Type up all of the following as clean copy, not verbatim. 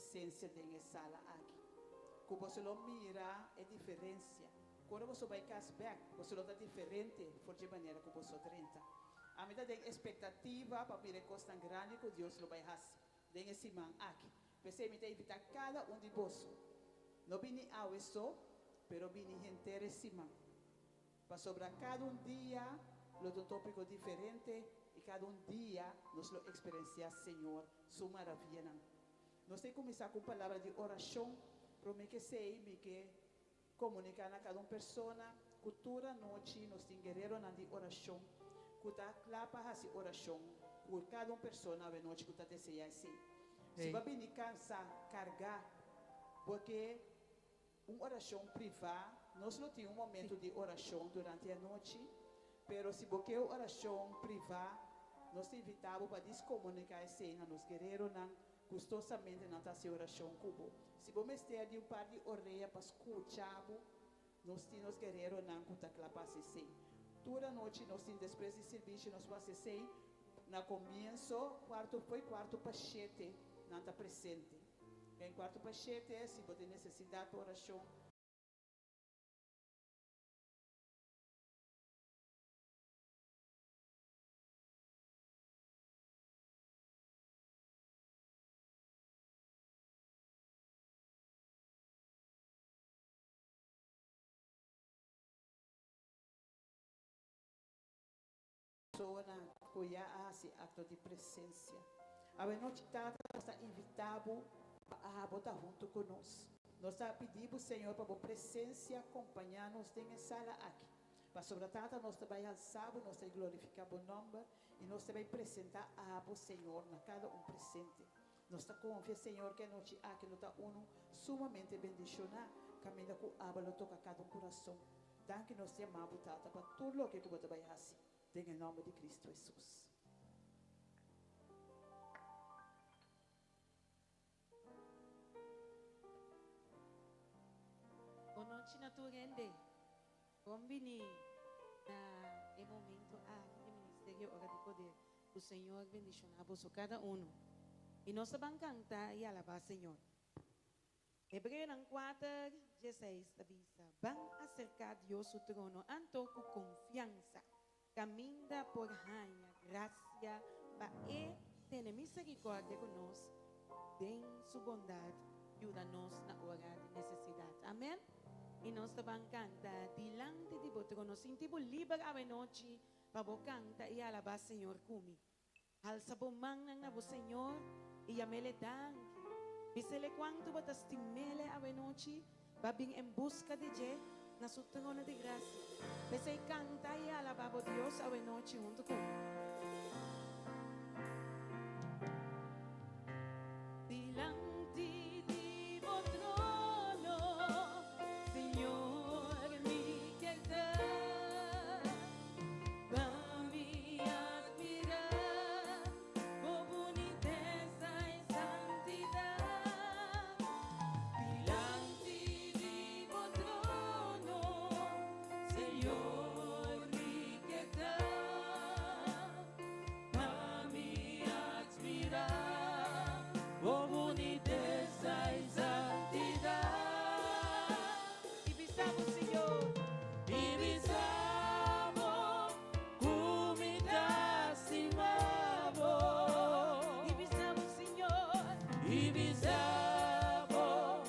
presensia den e sala aki. Ku boso lo mira e diferensia. Ku ora boso bai kas bèk, boso lo ta diferente for dje manera ku boso drenta. Ami ta den espektativa pa mira e kosnan grandi ku Dios lo bai hasi den e siman aki. P'esei mi ta invitá kada un di boso, no bini awe so, pero bini henter e siman. Pasobra kada un dia lo ta un tópiko diferente i kada un dia nos lo eksperensiá Señor su maravianan. Nos ta kuminsá ku un palabra di orashon. Promé ku esei mi ke komuniká na kada un persona ku tur anochi nos tin guereronan di orashon ku ta kla pa hasi orashon ku kada un persona awenochi ku ta deseá esei. Si bo a bini kansá, kargá, bo ke Un orashon privá, Nos lo tin un momentu di orashon durante e anochi, pero si bo ke un orashon privá, nos ta invitá bo pa diskomuniká esei na nos guereronan. Gustosamente nan ta hasi orashon ku bo. Si bo mester di un par di orea pa skucha bo, nos tin nos guereronan ku ta kla pa hasi esei. Tur anochi nos tin despues di sirbishi nos por hasi esei. Na komienso, kuartu foi kuartu pa shete nan ta presente. Den kuartu pa shete, si bo tin nesesidat pa orashon. Persona ku ya a hasi akto di presensia. Awenochi Tata nos ta invitá bo pa abo ta huntu ku nos. Nos ta pidi bo Señor pa bo presensia kompañá nos den e sala aki. Pasobra Tata nos ta bai halsá bo, nos ta glorifiká bo nòmber i nos ta bai presentá abo Señor na kada un presente. Nos ta konfia Señor ku e anochi aki lo ta unu sumamente bendishoná kaminda ku abo lo toka kada un kurason. Danki nos te ama bo Tata pa tur loke ku bo ta bai hasi den e nomber di Cristo Jesus. Bon nochi na tur hende. Bon bini na e momento aki di Ministerio Ora di Poder. Ku Señor bendiciona boso kada uno. I nos ta ban canta i alaba Señor. Hebreonan kuater, dieseis ta bisa, Ban aserká Dios su trono anto ku konfiansa, kaminda por haña grasia pa E tene miserikòrdia ku nos den su bondat yuda nos na ora di nesesidat. Amèn. I nos ta ban kanta dilanti di bo trono. Sinti bo liber awenochi pa bo kanta i alabá Señor ku mi. Alsa bo mannan na bo Señor i yam'Ele danki. Bis'Ele kuantu bo ta stim'Ele awenochi, ba bin en buska di dje na su trono di grasia. P'esei kanta i alabá bo Dios awenochi huntu ku mi. Dilanti di bo trono, Señor, mi kier ta. Pa mi admirá bo bunitesa i santidat. Dilanti di bo trono, Señor, mi ke ta. Pa mi admirá bo bunitesa i santidat. I bisa bo, Señor. I bisa bo ku mi ta stima bo. I bisa bo, Señor. I bisa bo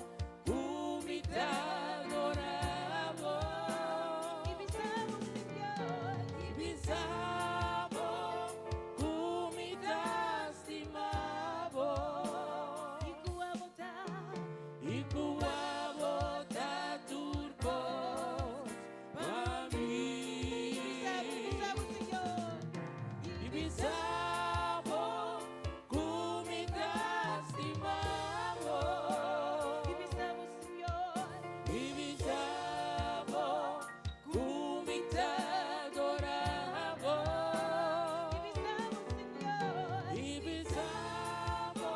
ku mi ta adora bo. I bisa bo, Señor. I bisa bo ku mi ta stima bo. I ku abo ta. I ku abo ta tur kos pa mi. I bisa bo ku mi ta stima bo. I bisa bo ku mi ta adora bo. I bisa bo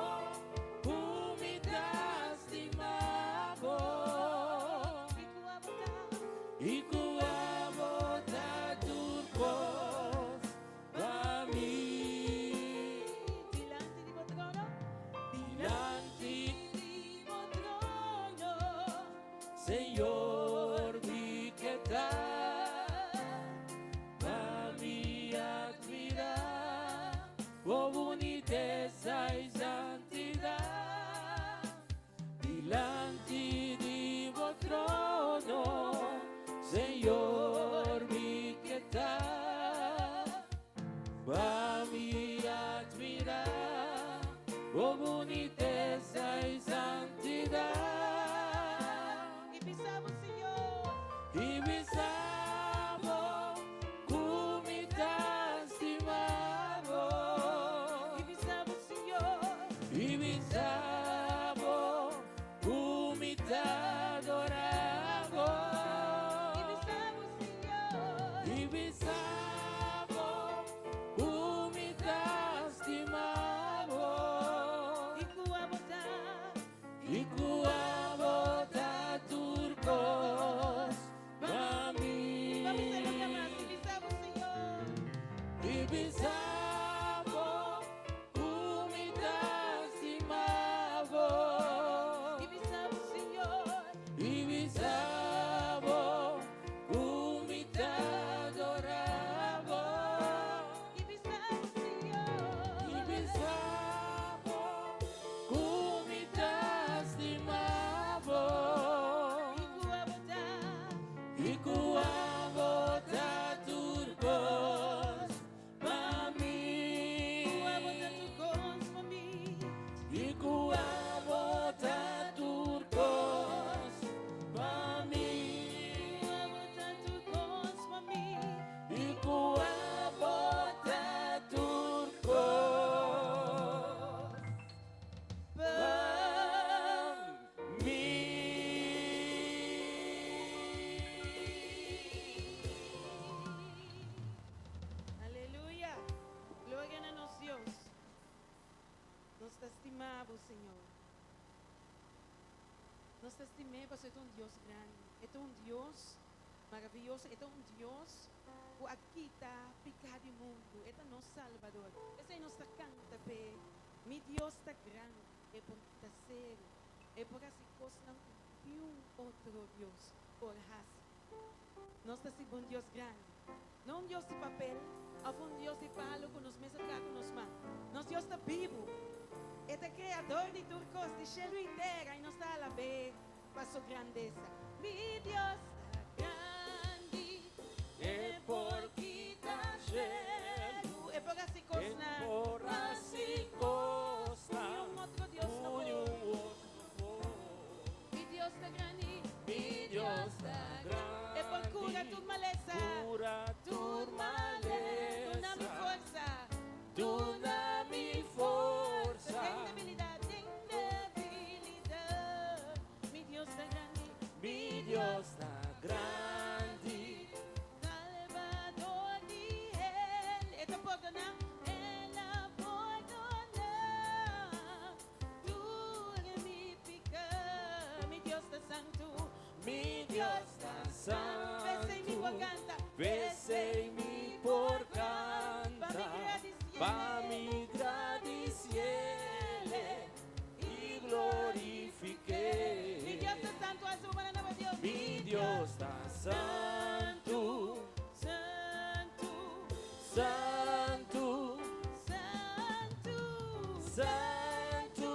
Ku mi ta stima bo. I ku abo ta tur kos pa mi. Dilanti di bo trono. Dilanti. Señor mi ke ta, pa mi admirá Bo bunitesa i santidat. I bisa Bo, Señor. I bisa Bo ku mi ta stima Bo. I bisa Bo, Señor. I bisa Bo ku mi ta adorá Bo. I bisa Bo, Señor. I bisa Bo ku mi ta stima Bo. I ku Abo ta. I ku Abo ta tur kos pa mi. Ban bisa nunka mas. I bisa Bo, Señor. I bisa Bo ku mi ta stima Bo. I bisa Bo, Señor. I bisa Bo ku mi ta adorá Bo. I bisa Bo, Señor. I bisa Bo ku mi ta stima Bo. I ku Abo ta. I ku Abo ta tur kos pa mi. Ku Abo ta tur kos pa mi. I ku Abo ta tur kos pa mi. Ku Abo ta tur kos pa mi. I ku Abo ta tur kos Pa mi. Aleluya. Gloria na nos Dios. Nos ta stima Bo, Señor. Nos ta stim'É, pasobra E ta un Dios grandi. E ta un Dios maravioso. E ta un Dios ku a kita piká di mundu. E ta nos Salbador. Esei nos ta kanta p'E. Mi Dios ta grandi. E por kita seru. E por hasi kosnan ku ningun otro Dios por hasi. Nos ta sirbi un Dios grandi. No un Dios di papel, òf un Dios di palu ku nos mes a traha ku nos man. Nos Dios ta bibu. E ta kreador di tur kos, di shelu i tera, i nos ta alab'É pa su grandesa. Mi Dios ta grandi, E por kita shelu, E por hasi E kosnan. por hasi kosnan, Ningun otro Dios no por. Ningun otro por. Mi Dios ta grandi, Mi Dios ta E por kura grandi, tur malesa. Kura tur Duna mi malesa. forsa. Duna mi forsa. Den debilidat, den debilidat. Mi Dios ta grandi. Mi Dios ta grandi. Salbador di hende. E ta pordoná. El a pordoná. Tur mi piká. Mi Dios ta santu. Mi Dios ta P'esei mi por santu. kanta. P'esei mi por Pa mi kanta. gradisié. Pa mi gradisié i glorifik'É. Mi Dios ta santu, alsa bo man na Dios. Mi Dios ta santu. Santu. Santu. Santu. Santu.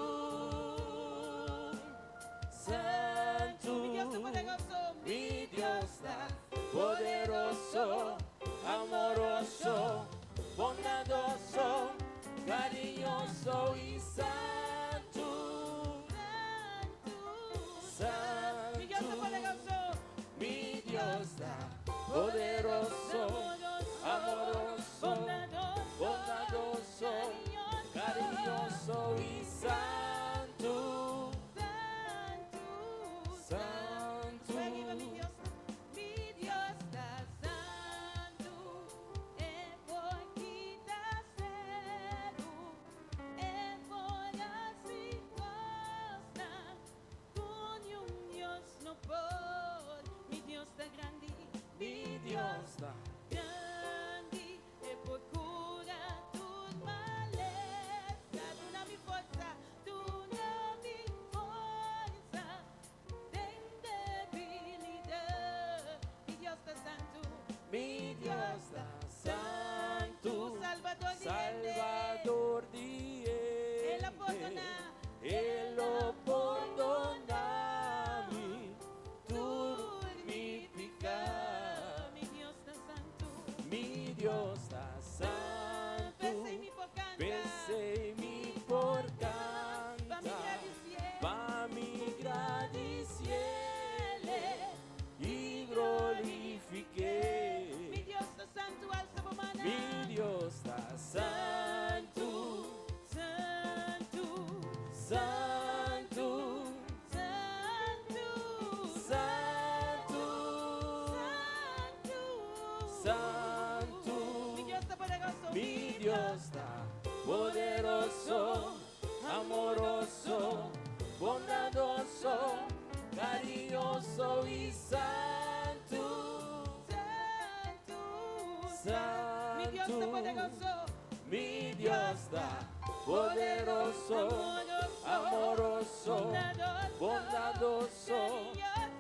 Santu. Mi Dios ta poderoso. Mi Dios ta poderoso, amoroso, bondadoso, kariñoso i santu. Santu. Mi Dios ta Santu. poderoso. Mi Dios ta poderoso, amoroso, bondadoso, kariñoso i santu. Santu. Santu. Arriba, mi Dios, mi Dios ta santu. E por kita seru. E por hasi kosnan. Ku ningun Dios no por. Mi Dios ta grandi. Mi Dios ta grandi. E por kura tur malesa. Duna mi forsa, duna mi forsa. Den debilidat. Mi Dios ta santu. Mi Dios ta santu. Salbador di hende. Salbador di El a pordoná. El a pordoná mi tur mi piká. Dios ta poderoso, amoroso, bondadoso, kariñoso i santu. Santu. Santu. Mi Dios ta poderoso. Mi Dios ta poderoso, amoroso, bondadoso,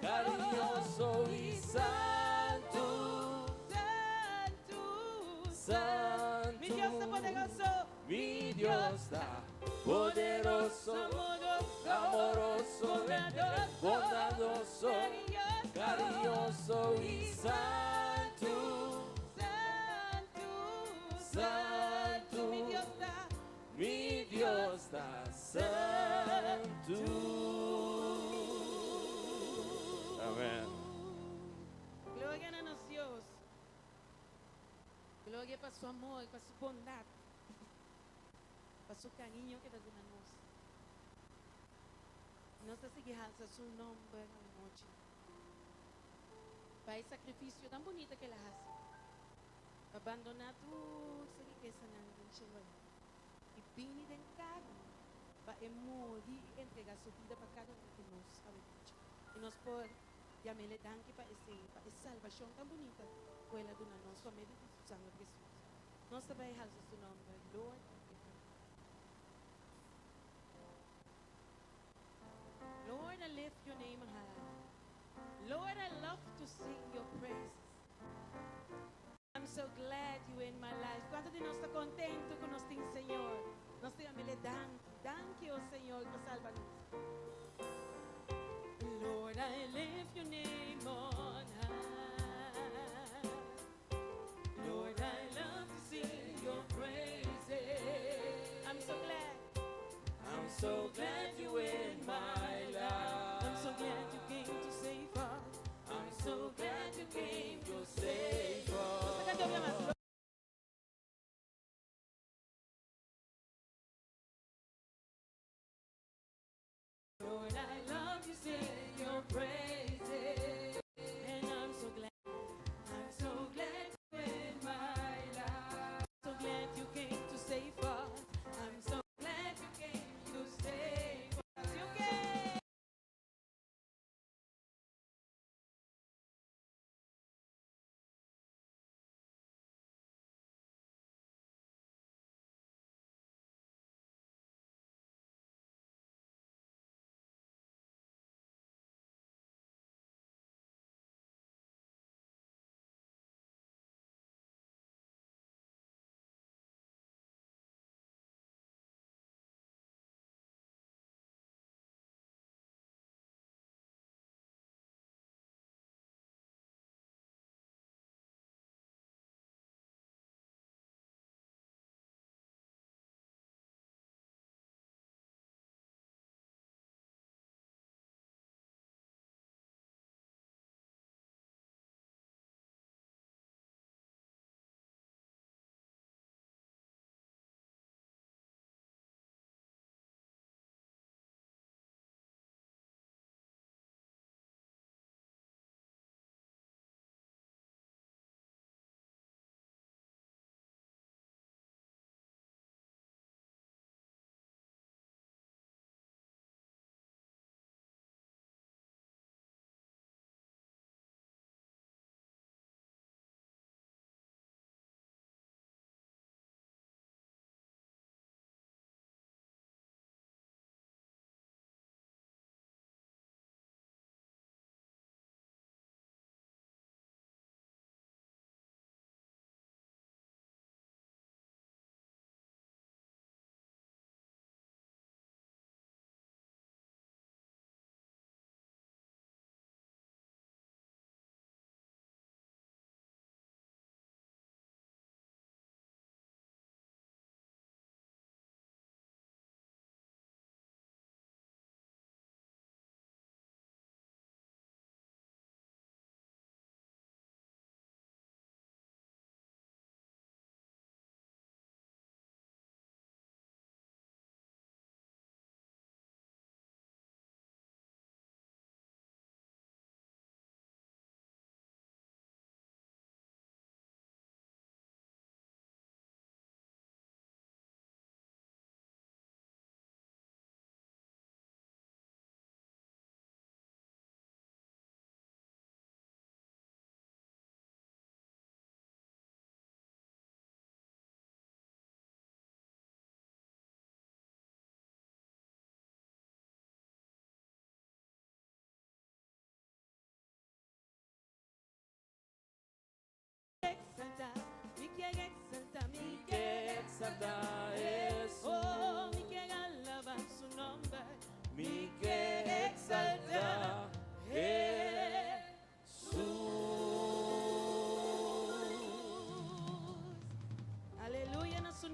kariñoso i santu. Santu. Santu. Mi Dios ta poderoso. Mi Dios ta poderoso, amoroso, bondadoso, kariñoso i santu. Santu. Santu. Mi Dios ta. Mi Dios ta santu. Amèn. Gloria na nos Dios. Gloria pa su amor, pa su bondat, pa su kariño ku e ta duna nos. Nos ta sigui halsa su nòmber anochi. Pa e sakrifisio tan bunita ku el a hasi. Pa bandoná tur su rikesanan den shelu i bini den karni pa e muri i entregá su bida pa kada un di nos anochi. I nos por yam'é danki pa esei, pa e salbashon tan bunita ku el a duna nos pa medio di su sanger presioso. Nos ta bai halsa su nòmber, Lord. Lord, I lift your name high. Lord, I love to sing your praises. I'm so glad you in my life. Kuantu di nos ta kontentu ku nos tin Señor? Nos ta yam'é danki. Danki, oh Señor, pa salba nos. Lord, I lift your name on high. Lord, I love to sing your praises. I'm so glad. I'm so glad you in my life. I'm so glad you came to save us. I'm so glad.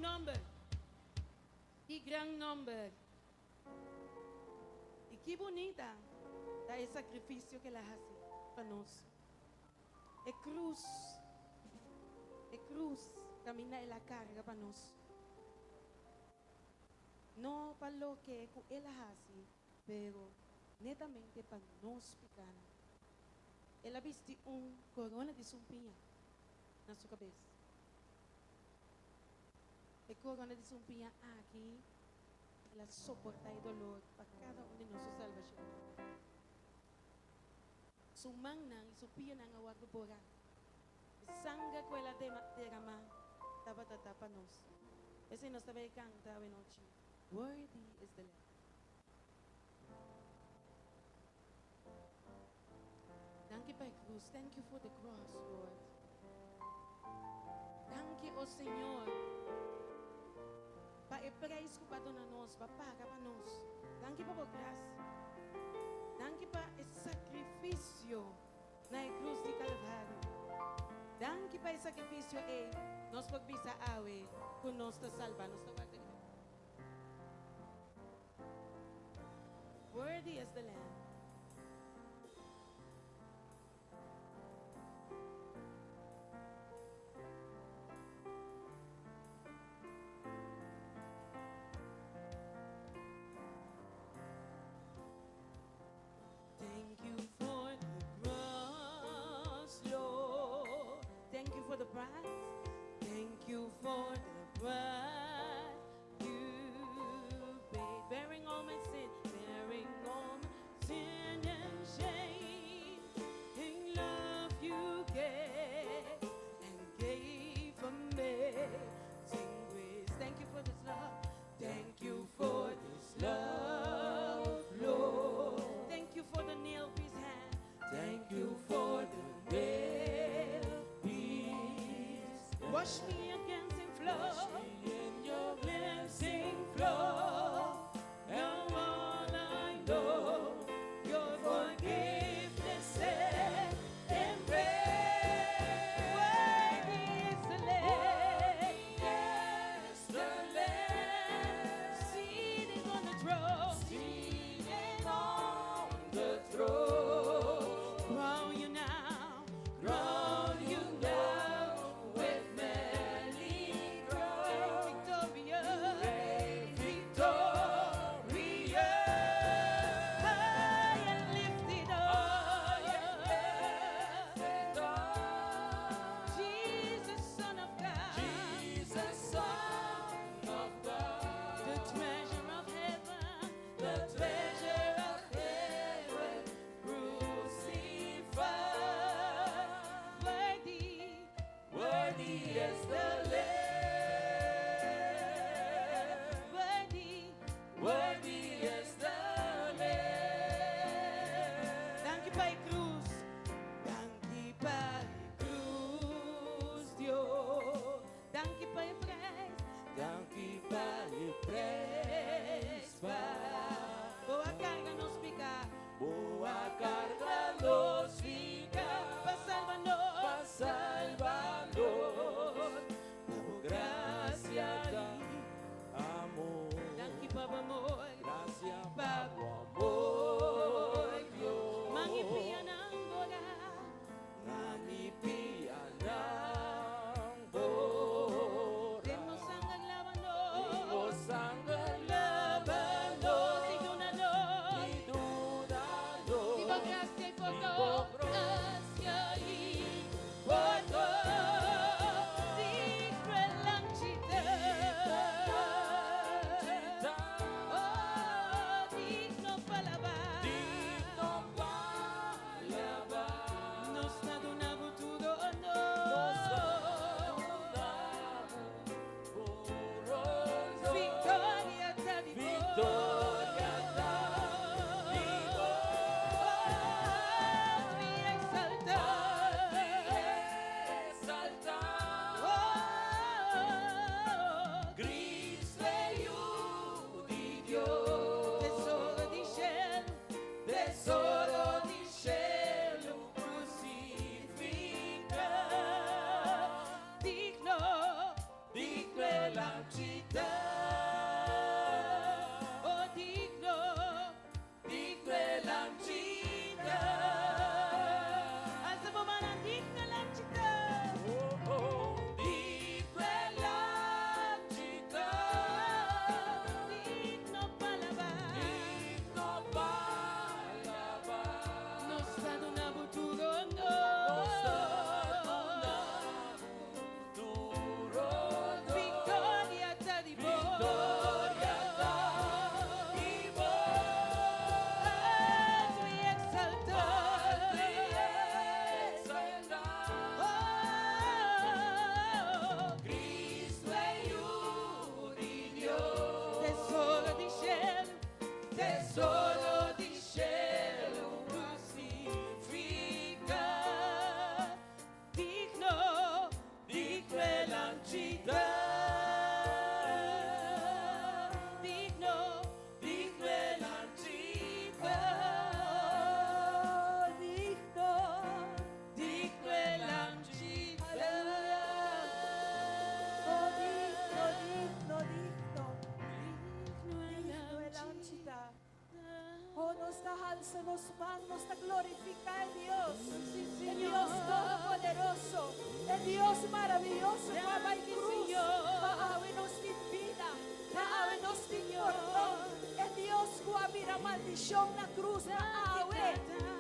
nòmber! Ki gran nòmber! I ki bunita ta e sakrifisio ku el a hasi pa nos. E krus, e krus kaminda el a karga pa nos. No pa loke ku el a hasi, pero netamente pa nos pikánan. El a bisti un korona di sumpiña na su kabes. E korona di sumpiña aki, el a soportá e dolor pa kada un di nos su salbashon. Su mannan i su pianan a wòrdu borá. E sanger ku el a deramá tabata ta pa nos. P'esei nos ta bai kanta awenochi, Worthy is the Lamb. Danki pa e krus. Thank you for the cross, Lord. Danki, o Señor, pa e prijs ku bo a duna nos, bo a paga pa nos. Danki pa bo grasia. Danki pa e sakrifisio na e krus di Kalvario. Danki pa e sakrifisio ei, nos por bisa awe ku nos ta salba. Nos ta warda riba. Worthy is the Lamb. Thank you for the cross, Lord. Thank you for the price. Thank you for the price you paid. Bearing all my sin, bearing all my sin and shame. In love you gave and gave amazing grace. Thank you for this love. Thank you for this love, Lord. Thank you for the nail pierced hand. Thank you for the nail pierced. Wash me against in flow. Wash me in your Cleansing flow. Now all I know, your forgiveness and embrace. Worthy is the Lamb. Yes, the Lamb Seated on the throne. Seated on the throne. Crown you now. Crown you now with majesty. nos man, nos ta glorifiká e Dios, e Dios Todopoderoso, e Dios maravioso ku a bai krus pa awe nos tin bida, pa awe nos tin pordon, e Dios ku a bira maldishon na krus pa awe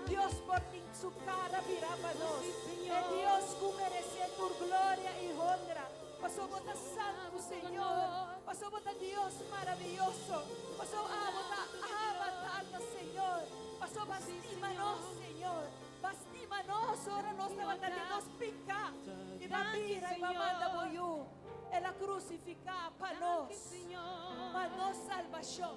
Dios por tin su kara bira pa nos, e Dios ku meresé tur gloria i honra. Paso bo ta santu, Señor. Paso bo ta Dios maraviyoso. Paso abo ta Abba, Tata, Señor. Paso bo a stima nos, Señor. Bo a stima nos ora nos tabata den nos piká. I bo a bira i bo a manda bo Yu. El a krusifiká pa nos, pa nos salbashon,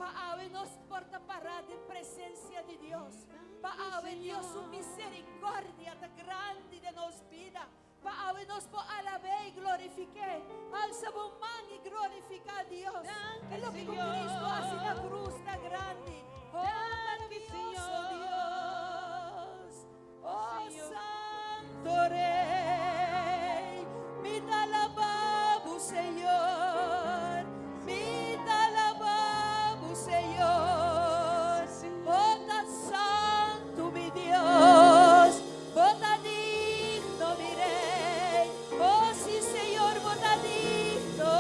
pa awe nos por ta pará den presensia di Dios, pa awe Dios su miserikòrdia ta grandi den nos bida. Pa awe nos por alab'é i glorifik'é. Alsa bo man i glorifiká Dios. E loke ku Cristo a hasi na krus ta grandi. Oh, maravioso Dios! Oh, Santo Rey! Mi ta alabá bo, Señor. Mi ta alabá bo, Señor. Bo ta santu, mi Dios. Bo ta digno, mi Rey. Oh, sí, Señor, bo ta digno.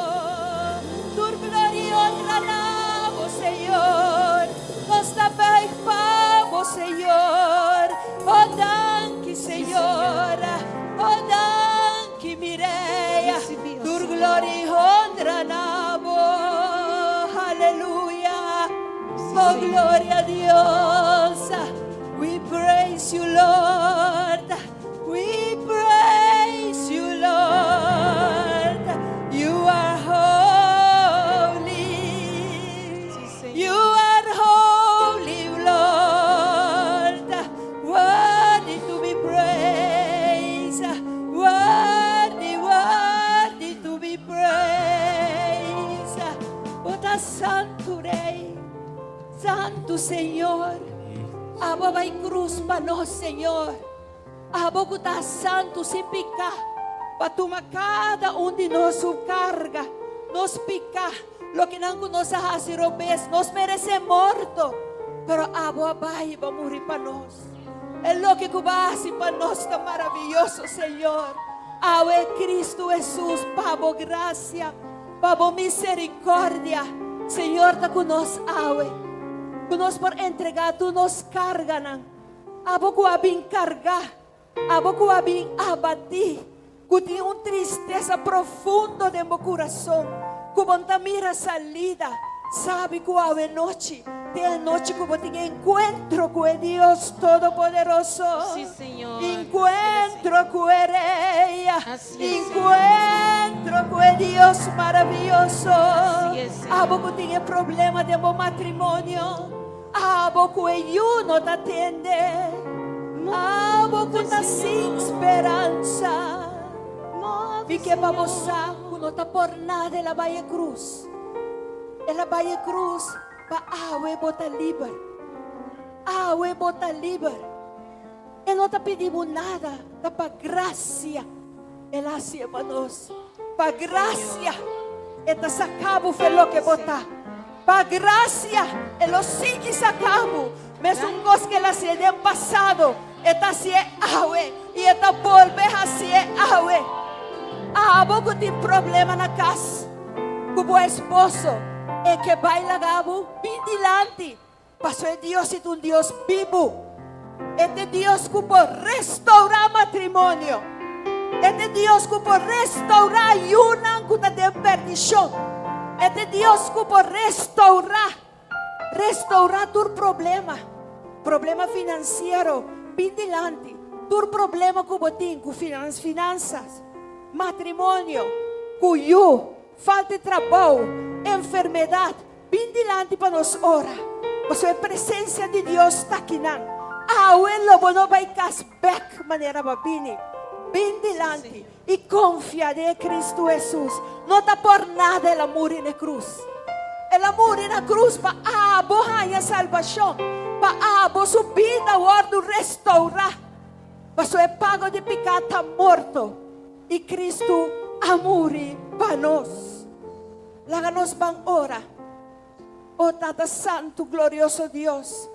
Tur gloria i honra na bo, Señor. Nos ta buig pa bo, Señor. Oh, danki, Señor. Oh, danki, mi Rey. Tur gloria i honra na bo. Aleluya. Oh, gloria a Dios. We praise you, Lord. We praise you, Lord. You are holy. You are holy, Lord. Worthy to be praised. Worthy, worthy to be praised. Bo ta Santu Rey. Santu Señor, abo a bai cruz pa nos, Señor. Abo cu ta santu sin pica, pa tuma cada un di nos su carga, nos pica, lokenan cu nos a haci robes, nos merece morto, pero abo a bai pa muri pa nos. E loke cu bo a haci pa nos ta maraviyoso, Señor. Awe Cristo Hesus, pa bo gracia, Pa bo misericordia, Señor ta cu nos awe, cu nos por entrega tur nos carganan. Abo cu a bin carga, abo cu a bin abati, cu tin un tristesa profundo den bo curason, cu bo n'ta mira salida, sabi cu awe nochi ta e anochi cu bo tin encuentro cu e Dios Todopoderoso. Sí, Señor. Encuentro cu e Rey. Así es, Señor. Encuentro cu e Dios maravilloso. Así es, Señor. Abo cu tin e problema den bo matrimonio. Abo cu e yu no ta tende. Abo cu ta sin speransa. Mi ke pa bo sa cu no ta por nada el a bai e cruz. El a bai e cruz pa awe bo ta liber. Awe bo ta liber. E no ta pidi bo nada, ta pa gracia El a hacié pa nos. Pa gracia E ta saca bo fe loke bo ta. Pa gracia E lo sigui saca bo. Mesun cos cu El a hacié den pasado, E ta hacié awe y E ta bolbe hacié awe. Abo cu tin problema na cas cu bo esposo, e ke bay laga bo, bin dilanti. Paso e Dios i ta un Dios bibu. E ta e Dios ku por restourá matrimonio. E ta e Dios ku por restourá yunan ku ta den perdishon. E ta e Dios ku por restourá, restourá tur problema, problema finansiero, bin dilanti, tur problema ku bo tin ku finansas, matrimonio, ku yu, falta di trabou, enfermedat. Bin dilanti pa nos ora, pasobra e presencia di Dios ta akinan. Awe lo bo no bai cas bek manera bo a bini. Bin dilanti y confia den e Cristo Jesus. No ta por nada El a muri na e cruz. El a muri na cruz pa abo haña salbacion, pa abo su bida wordo restaura. Pasobra e pago di pica ta morto y Cristo a muri pa nos. Laga nos ban ora. O Tata Santu, glorioso Dios.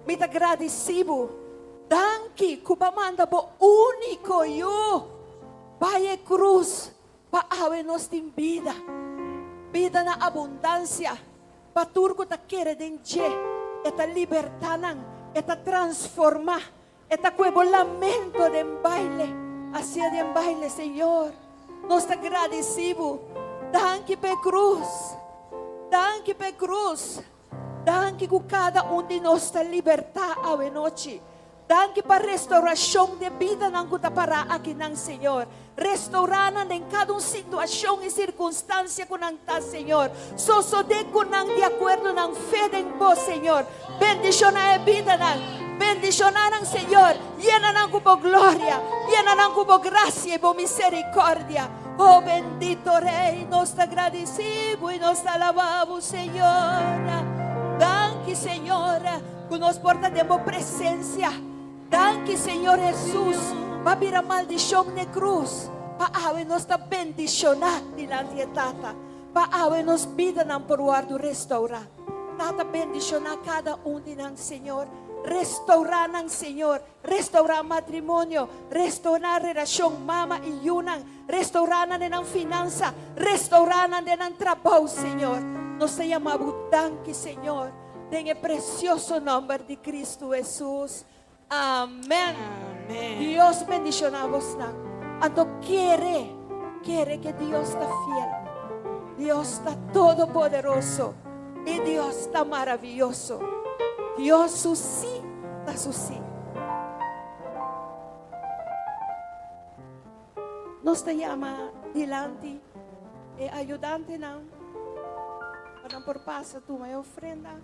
Mi ta gradisí bo. Danki ku bo a manda bo úniko Yu bai e krus pa awe nos tin bida, bida na abundansia pa tur ku ta kere den dje. E ta libertá nan, e ta transformá, e ta kue bo lamento den baile, hasia den baile. Señor, nos ta gradisí bo. Danki pa e krus. Danki pa e krus. Danki ku kada un di nos ta libertá awe nochi. Danki pa restaurashon di e bidanan ku ta pará akinan, Señor. Restourá nan den kada un situashon i sirkunstansia ku nan ta, Señor. Sosodé ku nan di akuerdo nan fe den Bo, Señor. Bendishoná e bidanan. Bendishoná nan, Señor. Yena nan ku Bo gloria. Yena nan ku Bo grasia i Bo miserikòrdia. Oh bendito Rey, nos ta gradisí bo i nos ta alabá bo, Señor. Danki, Señor, ku nos por ta den bo presensia. Danki, Señor Hesus, pa bira maldishon n'e krus, pa awe nos ta bendishoná dilanti e Tata, pa awe nos bidanan por wòrdu restourá. Tata, bendishoná kada un di nan, Señor. Restourá nan, Señor. Restaurá matrimonio, restaurá relashon mama i yunan, restaurá nan den nan finansa, restaurá nan den nan trabou, Señor. Nos ta yama Bo danki, Señor, den e presioso nòmber di Cristo Hesus. Amèn. Dios bendishoná bosnan. Anto kere, kere ke Dios ta fiel. Dios ta todopoderoso i Dios ta maravioso. Dios su sí ta su sí. Nos ta yama dilanti e ayudantenan pa nan por pasa tuma e ofrenda.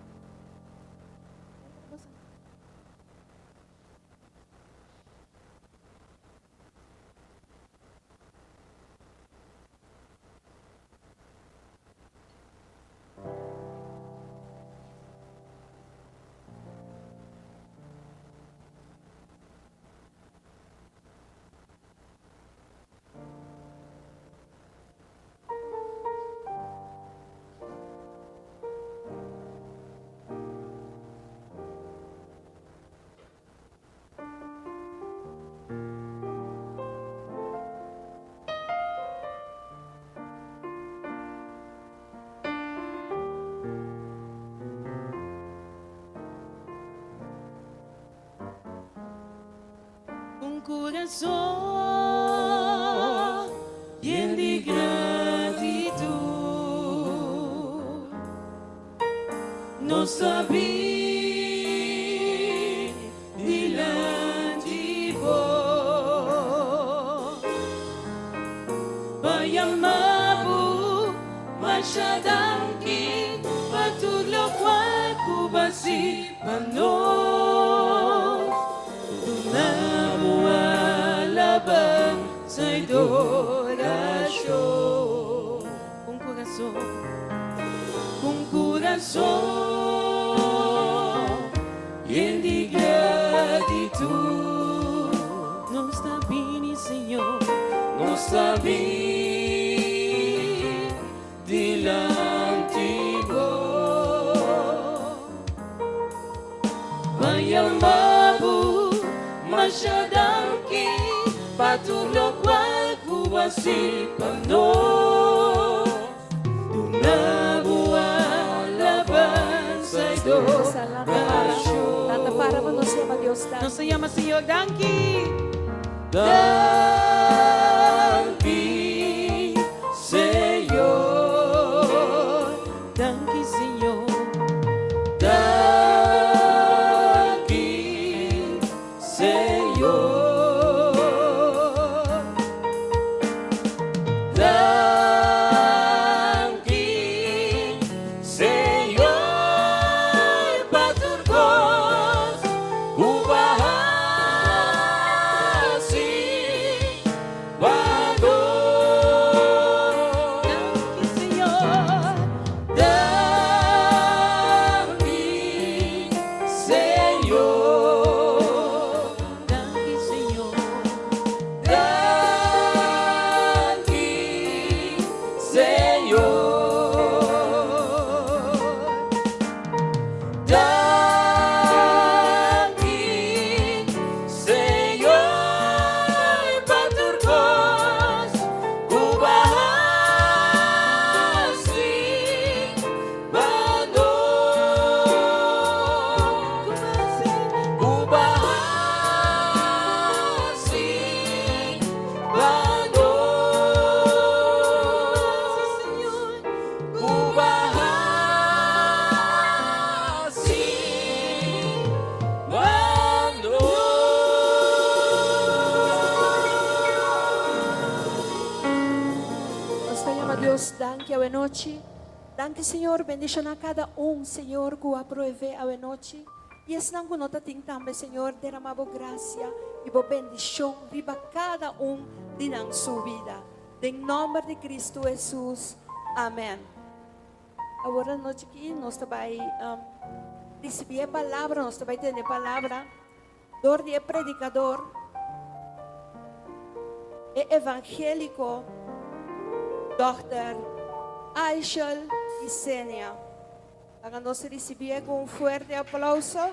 Un kurason yen di gratitut Nos ta bin dilanti bo Pa yama bo masha danki pa tur lokual ku bo a hasi pa nos. Duna bo alabansa i dorashon. Un kurason, Un kurason yen di gratitut. Nos ta bini, Señor. Nos ta bini dilanti bo. Pa yama bo masha danki pa tur lokual ku bo a hasi pa nos. Duna bo alabansa i dorashon. Tata para pa nos yama Dios danki. Nos ta yama Señor danki. Danki, Señor. Danki, Señor. Danki, Señor. Danki, Señor, pa tur kos ku bo a hasi. Dios danki awe nochi. Danki Señor, bendiciona cada un, Señor, cu a provee awe nochi. Y esnan cu no ta tin tambe, Señor, derama bo gracia y bo bendicion riba cada un di nan su bida. Den nomber di Cristo Jesus. Amen. Awor anochi aki nos ta bay ricibi e palabra, nos ta bay tene palabra door di e predicador, e evangelico Dòkter Aishel Isenia. Laga nos ricibié cu un fuerte aplauso.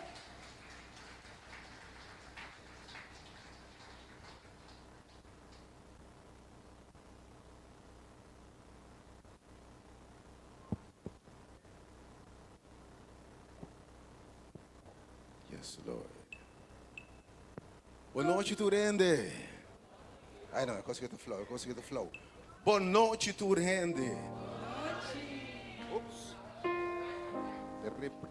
Yes, Lord. Bon nochi tur hende. Ay no, cosa que ta flow, cosa que ta flow. Bon nochi tur hende. Oops. Terrible.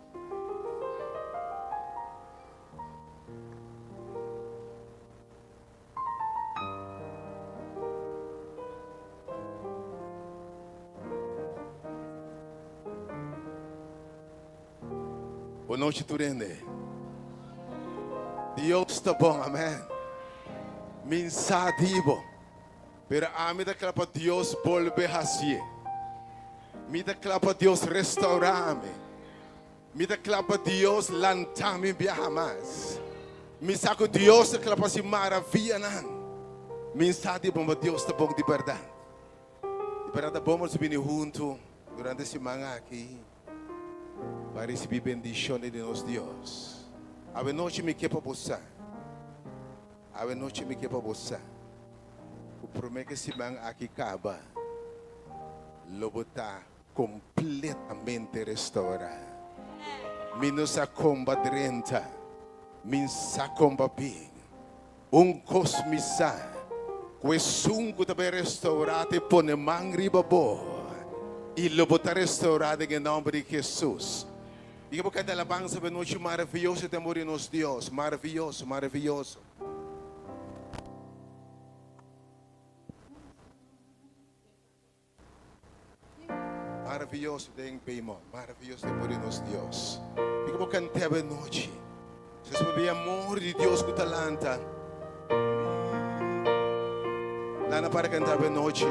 Bon nochi tur hende. Dios ta bon, amen. Min sa di bo, pero ami ta kla pa Dios bolbe hacié. Mi ta kla pa Dios restaura mi. Mi ta kla pa Dios lanta mi biaha mas. Mi sa ku Dios ta kla pa hasi maravianan. Mi sa di bon pa Dios ta bon di bèrdat. Di bèrdat ta bon pa nos bini huntu durante e siman aki pa risibí bendishonnan di nos Dios. Awe nochi mi ke pa bo sa, awe nochi mi ke pa bo sa ku promé ku e siman aki kaba lo bo ta Completamente restaurá. Mi no sa con ba drenta, mi sa con ba bin. Un cos mi sa, cu esun cu ta bay restaurá ta e pone man riba bo, y lo bo ta restaurá den e nomber di Jesus. Y ke bo canta alabanza pa e nochi maraviyoso e temor di nos Dios, maraviyoso, maraviyoso. Maraviyoso den Beimon, maraviyoso den por di nos Dios. Mi ke bo kant'é awe nochi. Si nos papia amor di Dios ku ta lanta. Lana para kanta awe nochi.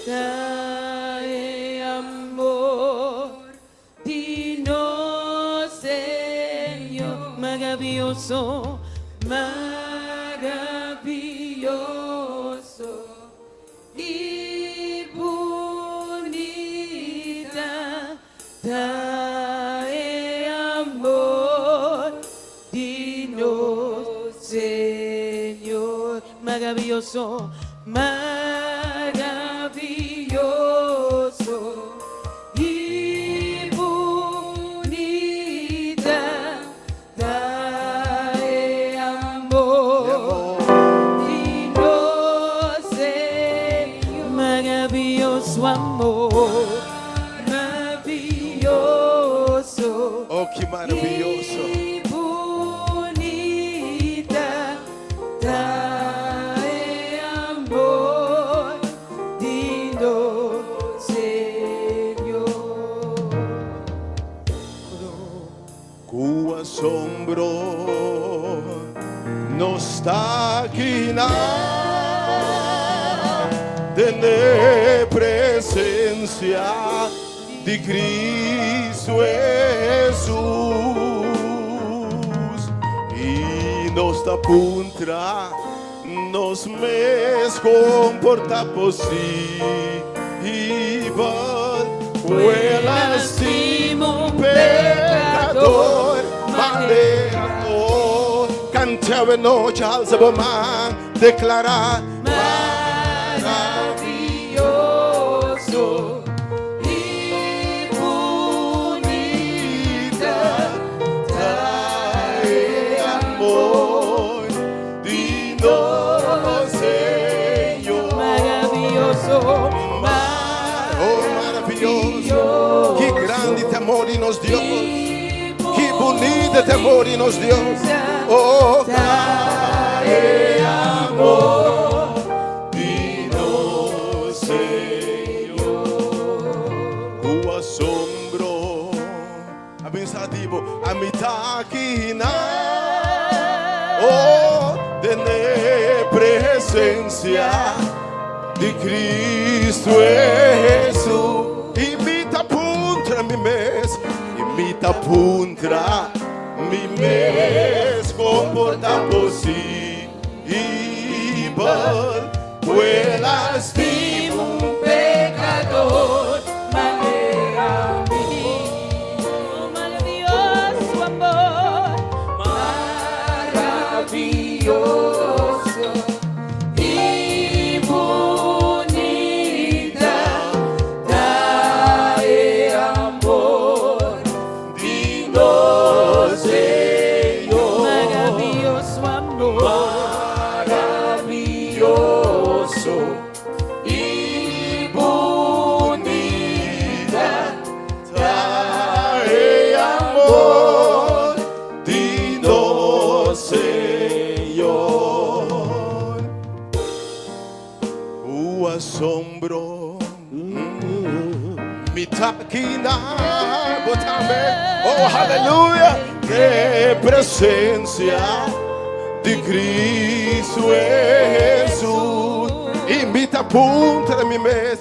Ta e amor di nos Señor. Maraviyoso, maraviyoso y bunita ta e amor di nos Señor. Maraviyoso amor, maraviyoso. Oh, ki maraviyoso. Y bunita ta e amor di nos Señor. Ku asombro nos ta kina den e presencia di Cristo Hesus i nos ta puntra nos mes kon por ta posibel ku el a stima un pekador manera nos kanta awe nochi alsa bo man deklará Maraviyoso i bunita ta e. nos Dios. Ki bunita ta e amor di nos Dios. Oh, ta e amor di nos Señor. Ku asombro a bisa di bo, ami ta aki na. Oh, den e presencia di Cristo Hesus. I mi ta puntra mi mes, i mi ta puntra mi mes, kon por ta posibel ku el a stima un pekador manera mi? Oh, maravioso amor. Maravioso i bunita ta e amor di nos Señor. Maravioso amor. Maravioso i bunita Ta e amor di nos Señor. Ku asombro mi ta aki na bo tambe. Oh, haleluya! Den presencia di Cristo Hesus. I mi ta puntra mi mes,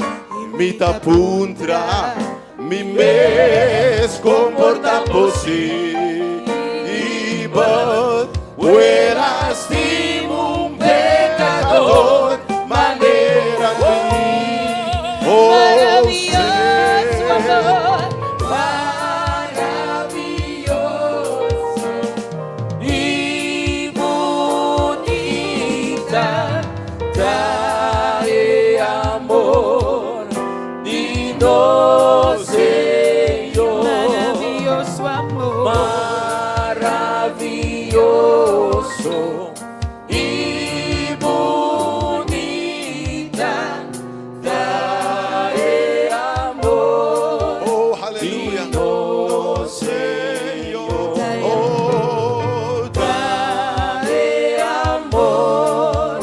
mi ta puntra mi mes kon por ta posibel ku el a stima un pekador manera mi. Oh, Maravioso amor. Maravioso i bunita ta e amor di nos Señor. Maravioso amor. Maravioso i bunita ta e amor Oh, hallelujah. di nos Señor. Señor. Oh, Ta e amor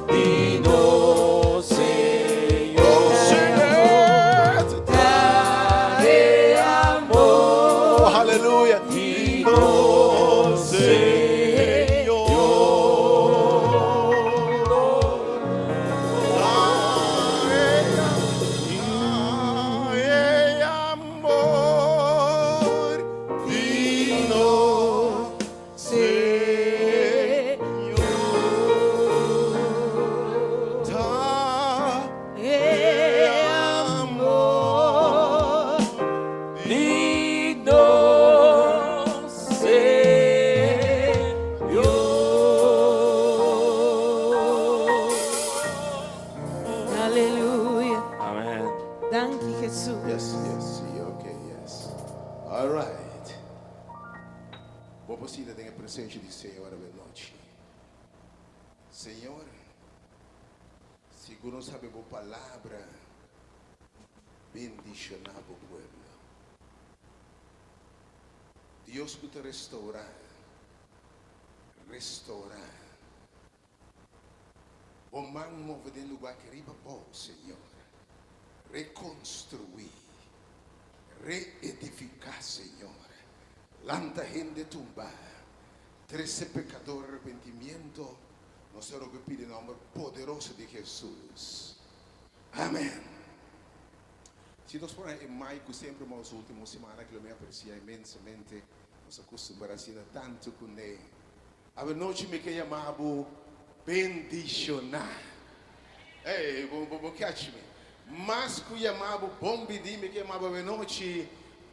di nos Señor. Señor. Ta e amor Oh, hallelujah. di nos Señor. Ta e amor di nos Señor. Ta E amor. Di nos Señor. Aleluya. Amen. Danki, Jesus. Yes, sí, okay, yes. All right. Bo por sinta den e presencia di Señor awe nochi. Señor, segun nos sabe bo palabra, bendiciona bo pueblo. Dios cu ta restaura, restaura. Bo man move den lugar aki riba bo, Señor. Reconstrui, reedifica, Señor. Lanta hende tumba. Trece pecador arrepentimiento. Nos ta roga pidi nomber poderoso di Jesus. Amen. Si nos por e mic cu semper nos ultimo semana cu lo mi aprecia inmensamente. Nos a custumbra asina tanto cu ne. Awe nochi mi ke yama bo bendiciona. Ey, bo, bo, bo catch me. Mas cu yama bo bon bini, mi ke yama bo awe nochi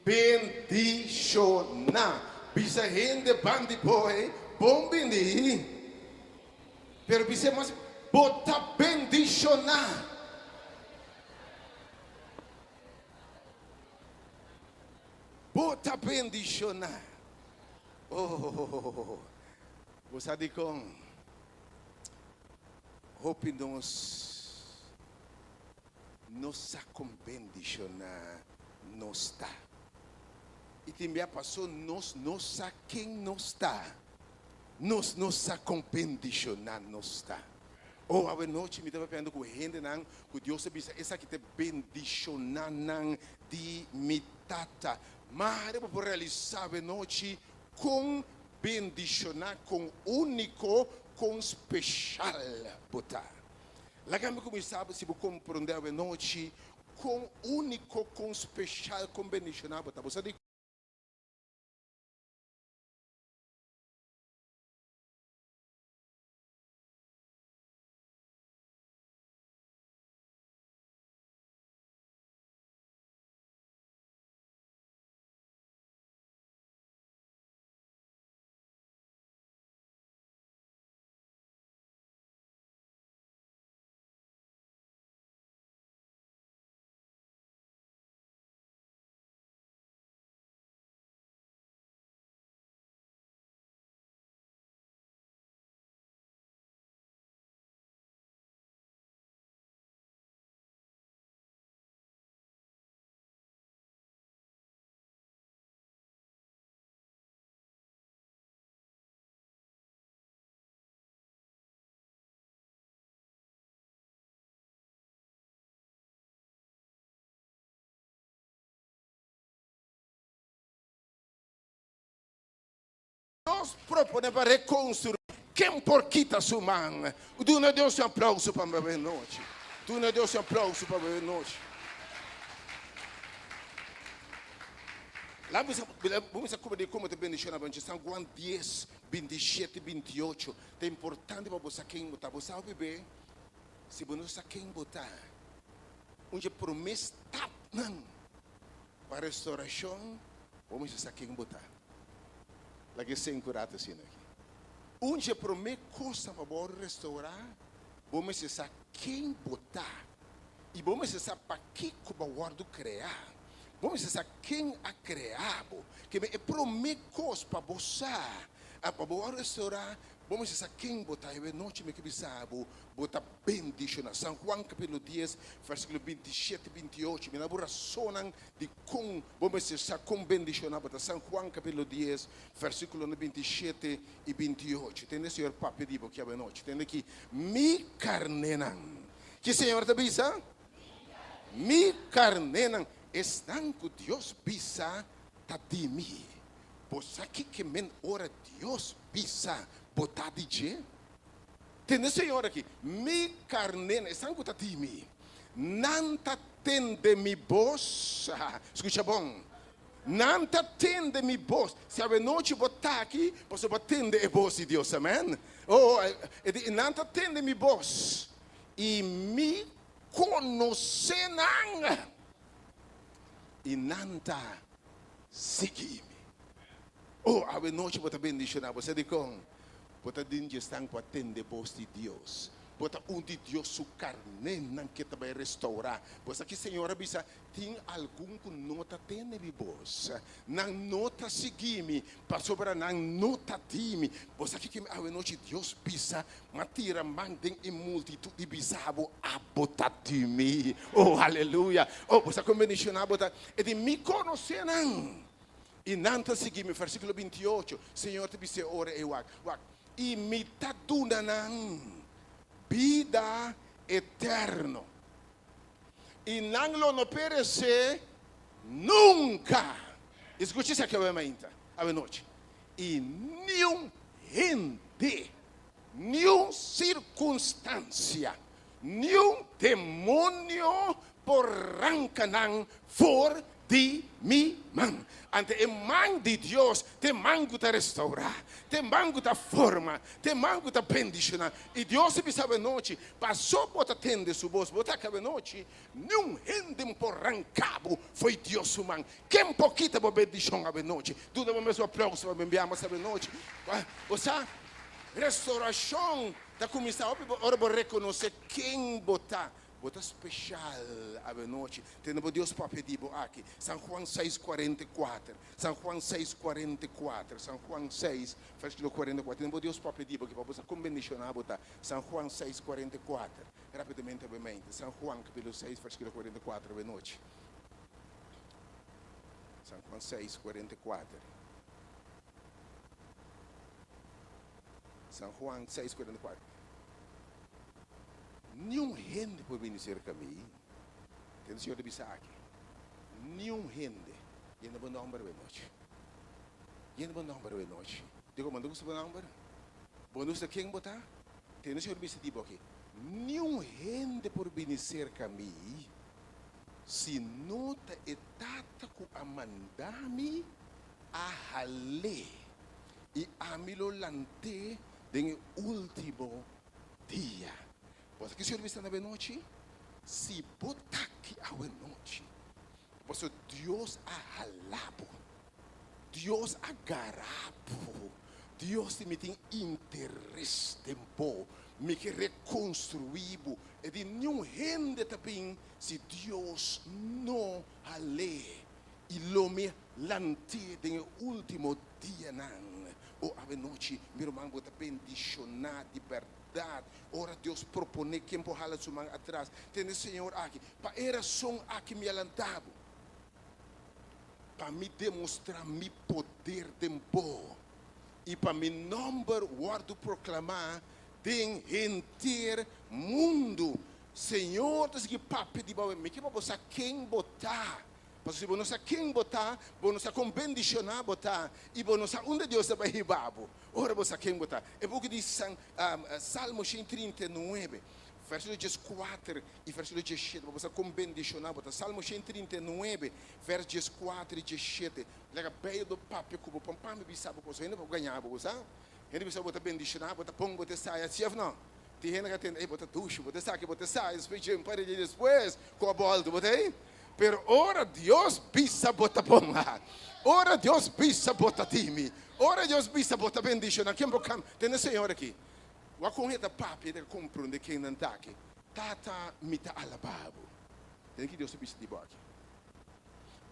bendiciona. Bisa hende bandi bo, ey, bon bini. Pero bisa mas, bo ta bendiciona. Bo ta bendiciona. Oh, bo sa dicon hopi nos no sa con bendiciona nos ta. I tin bia paso nos no sa ken nos ta. Nos no sa kon bendishoná nos ta. Oh, awe nochi mi ta papiando ku hendenan ku Dios a bisa esaki ta e bendishonánan di mi Tata. Mare bo por realisá awe nochi kon bendishoná, kon úniko, kon speshal bo ta. Laga mi kuminsá si bo komprondé awe nochi kon úniko, kon speshal, kon bendishoná bo ta. Bo sa di. Nos propone pa rekonstruí. Ken por kita su man? Duna Dios un aplauso pa awe nochi. Duna Dios un aplauso pa awe nochi. Laat bo bisa kuma di kuma ta bendiciona bo. San Juan 10, 27, 28. Ta importante pa bo sa ken bo ta. Bo sa hopi be, si bo no sa ken bo ta, un dje prome stapnan pa restauracion, bo mester sa ken bo ta. Laga e senku rato asina aki. Un dje prome kosnan pa bo restaura, bo mester sa ken bo ta i bo mester sa pakiko bo a wòrdu kreá. Bo mester sa ken a kreá bo. Keme e prome kos pa bo sa, pa bo wòrdu restaurá, bo mester sa ken bo ta. E nochi mi ke bisa bo, bo ta bendishoná. San Juan kapítulo dies, vèrsikulo 27, 28. Mi na bo rasonnan di kon bo mester sa kon bendishoná bo ta. San Juan kapítulo dies, vèrsikulonan 27 i 28. Tende Señor papia di bo ki awenochi. Tende ki, Mi karnénan. Ki Señor ta bisa? Mi karnénan, esnan ku Dios bisa ta di mi. Bo sa kiko men ora Dios bisa bo ta di dje? Tende Señor aki, Mi karnénan, esnan ku ta di mi, nan ta tende mi bos. Skucha bon. Nan ta tende mi bos. Si awenochi bo ta aki, pasobra bo a tende e bos di Dios. Amen. Oh, e di, nan ta tende mi bos. I mi konosé nan, i nan ta sigui mi. Oh, awe nochi bo ta bendishoná. Bo sa dikon? Bo ta den dje esnan ku a tende bos di Dios. Bo ta un di Dios su karnénan ke ta bai restourá. Bo sa ki Señor a bisa? Tin algun ku no ta tende mi bos. Nan no ta sigui mi, pasobra nan no ta di mi. Bo sa kiko awe nochi Dios bisa? M'a tira man den e multitut i bisa bo, Abo ta di mi. Oh, aleluya! Oh, bo sa kon bendishoná bo ta? E di, Mi konosé nan, i nan ta sigui mi. Versíkulo 28, Señor ta bis'é ora ei, Wak, wak, i mi ta duna nan bida eterno. I nan lo no peresé nunka. Escucha esaki awe mainta, awe nochi. I niun hende, niun sirkunstansia, niun demonio por ranka nan for di mi man. Ante e man di Dios ta e man ku ta restourá, ta e man ku ta forma, ta e man ku ta bendishoná. I Dios a bisa awenochi, Pasó bo ta tende su bos, bo ta aki awenochi, niun hende por ranká bo fo'i Dios su man. Ken por kita bo bendishon awenochi? Duna bo mes un aplauso pa bembiamos awenochi. Bo sa, restourashon ta kuminsá hopi ora bo rekonosé ken bo ta. Bo ta special awenochi. Tende bo Dios papia di bo aki. San Juan seis cuarenta i kuater. San Juan seis cuarenta i kuater. San Juan seis versiculo cuarenta i kuater. Tende bo Dios papia di bo aki pa bo sa con bendiciona bo ta. San Juan seis cuarenta i kuater. Rapidamente awe mente. San Juan capitulo seis versiculo cuarenta i kuater awenochi. San Juan 6, 44. San Juan 6, 44. Niun hende por bini serka mi. Tende Señor ta bisa aki. Niun hende. Yenda bo nomber awe nochi. Yenda bo nomber awe nochi. Digo, bo no gusta bo nomber? Bo no gusta ken bo ta? Tende Señor bisa di bo aki. Niun hende por bini serka mi si no ta e Tata ku a manda mi a hal'é, i ami lo lant'é den e último dia. Bo sa ki Señor bisa na awe nochi? Si bo ta aki awe nochi, pasobra Dios a hala bo, Dios a gara bo, Dios di mi tin interes den bo, mi ke rekonstruí bo. E di niun hende ta bin si Dios no hal'é, i lo mi lant'é den e último dianan. O awe nochi, mi ruman, bo ta bendishoná di bèrdat ora Dios proponé ken por hala su man atras. Tende Señor aki, Pa e rason aki mi a lantá bo, pa mi demostrá mi poder den bo i pa mi nòmber wòrdu proklamá den henter mundu. Señor ta sigui papia di bo awe, Mi ke pa bo sa ken bo ta. Pasobra si bo no sa ken bo ta, bo no sa kon bendishoná bo ta i bo no sa unda Dios ta bai hiba bo ora bo sa ken bo ta. E buki di Salmo 139, vèrsikulo 14 i vèrsikulo 17, pa bo sa kon bendishoná bo ta. Salmo 139, vèrs 14 i 17. Laga Beibel bo papia ku bo, pa mi bisa bo kos. Hende por gaña bo, bo sa. Hende bisa bo ta bendishoná, bo ta bon, bo ta esaya, si òf no? Tin hende ka tende, ey, bo ta dushi, bo ta esaki, bo ta esaya, despues dje un par di dia despues ku a bòltu, bo ta ey. Pero ora Dios bisa bo ta bon, ha, ora Dios bisa bo ta timi, ora Dios bisa bo ta bendishoná, ken por kambia? Tende Señor aki, wak kon e ta papia, e ta komprondé ken nan ta aki. Tata, mi ta alabá bo. Tende ki Dios ta bisa di bo aki.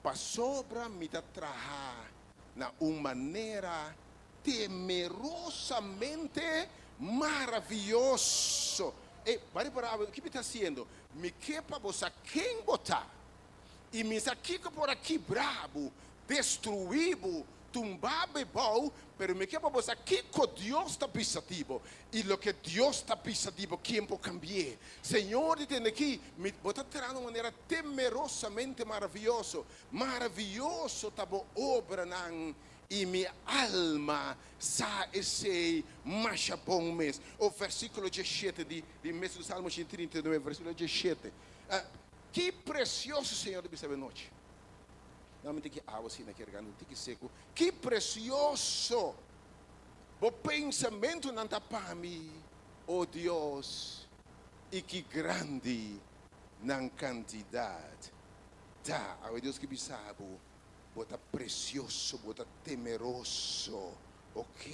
Pasobra mi ta traha na un manera temerosamente maravioso. Ey, bo a ripará awe ki mi ta hasiendo? Mi ke pa bo sa ken bo ta, i mi sa kiko por a kibra bo, destruí bo, tumba bo ebou, pero mi ke pa bo sa kiko Dios ta bisa di bo, i loke Dios ta bisa di bo, ken por kambi'é? Señor di tende aki, mi, bo ta traha na un manera temerosamente maravioso. Maravioso ta bo obranan, I mi alma sa esei masha bon mes. O versíkulo diesshete di di mesun Salmo 139, versíkulo 17. Ki presioso Señor ta bisa awe nochi. Nan mi tin ki awa asina ki regando un tiki seku. Ki presioso bo pensamentunan ta pa mi, o Dios, i ki grandi nan kantidat ta. Awe Dios ke bisa bo. Bo ta precioso, bo ta temeroso. Ok.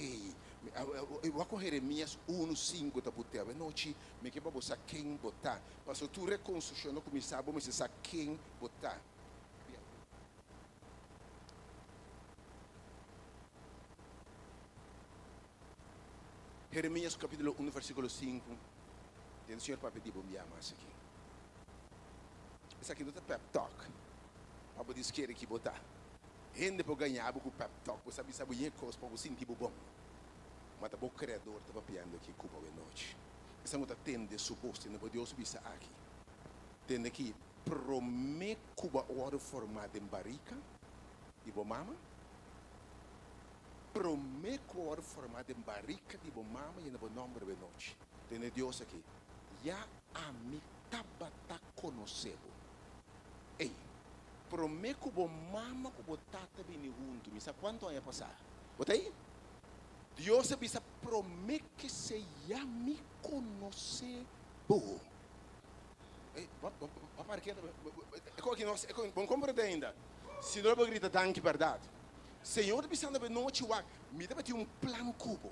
Wak con Jeremias unu sinku ta putea. Awe nochi mi ke pa bo sa ken bo ta. Pasobra tur reconstruccion no cuminsa bo mester sa ken bo ta. Jeremias capitulo unu versiculo sinku, Den Señor papia di bo mi yama asaki. Esaki no ta pep talk pa bo diskere ki bo ta. Hende por gaña bo ku pep talk, bo sa bisa bo yen kos pa bo sinti bo bon. Ma ta bo Kreador ta papiando aki ku bo awenochi. Esan ku ta tende su bos, tende bo Dios bisa aki. Tende ki promé ku bo a wòrdu formá den barika di bo mama, promé ku bo a wòrdu formá den barika di bo mama yena bo nòmber awenochi. Tende Dios aki, ya ami tabata konosé bo. Ey, promé ku bo mama ku bo tata bini huntu, mi sa kuantu aña pasá. Bo ta ei? Dios a bisa, Promé ke se ya mi konosé bo. Ey, bo, bo, bo para ketu. E kon aki nos, e kon, bo no komprendé ainda. Si no lo bo grita danki bèrdat. Señor ta bisando bo e nochi wak, mi tabatin un plan ku bo.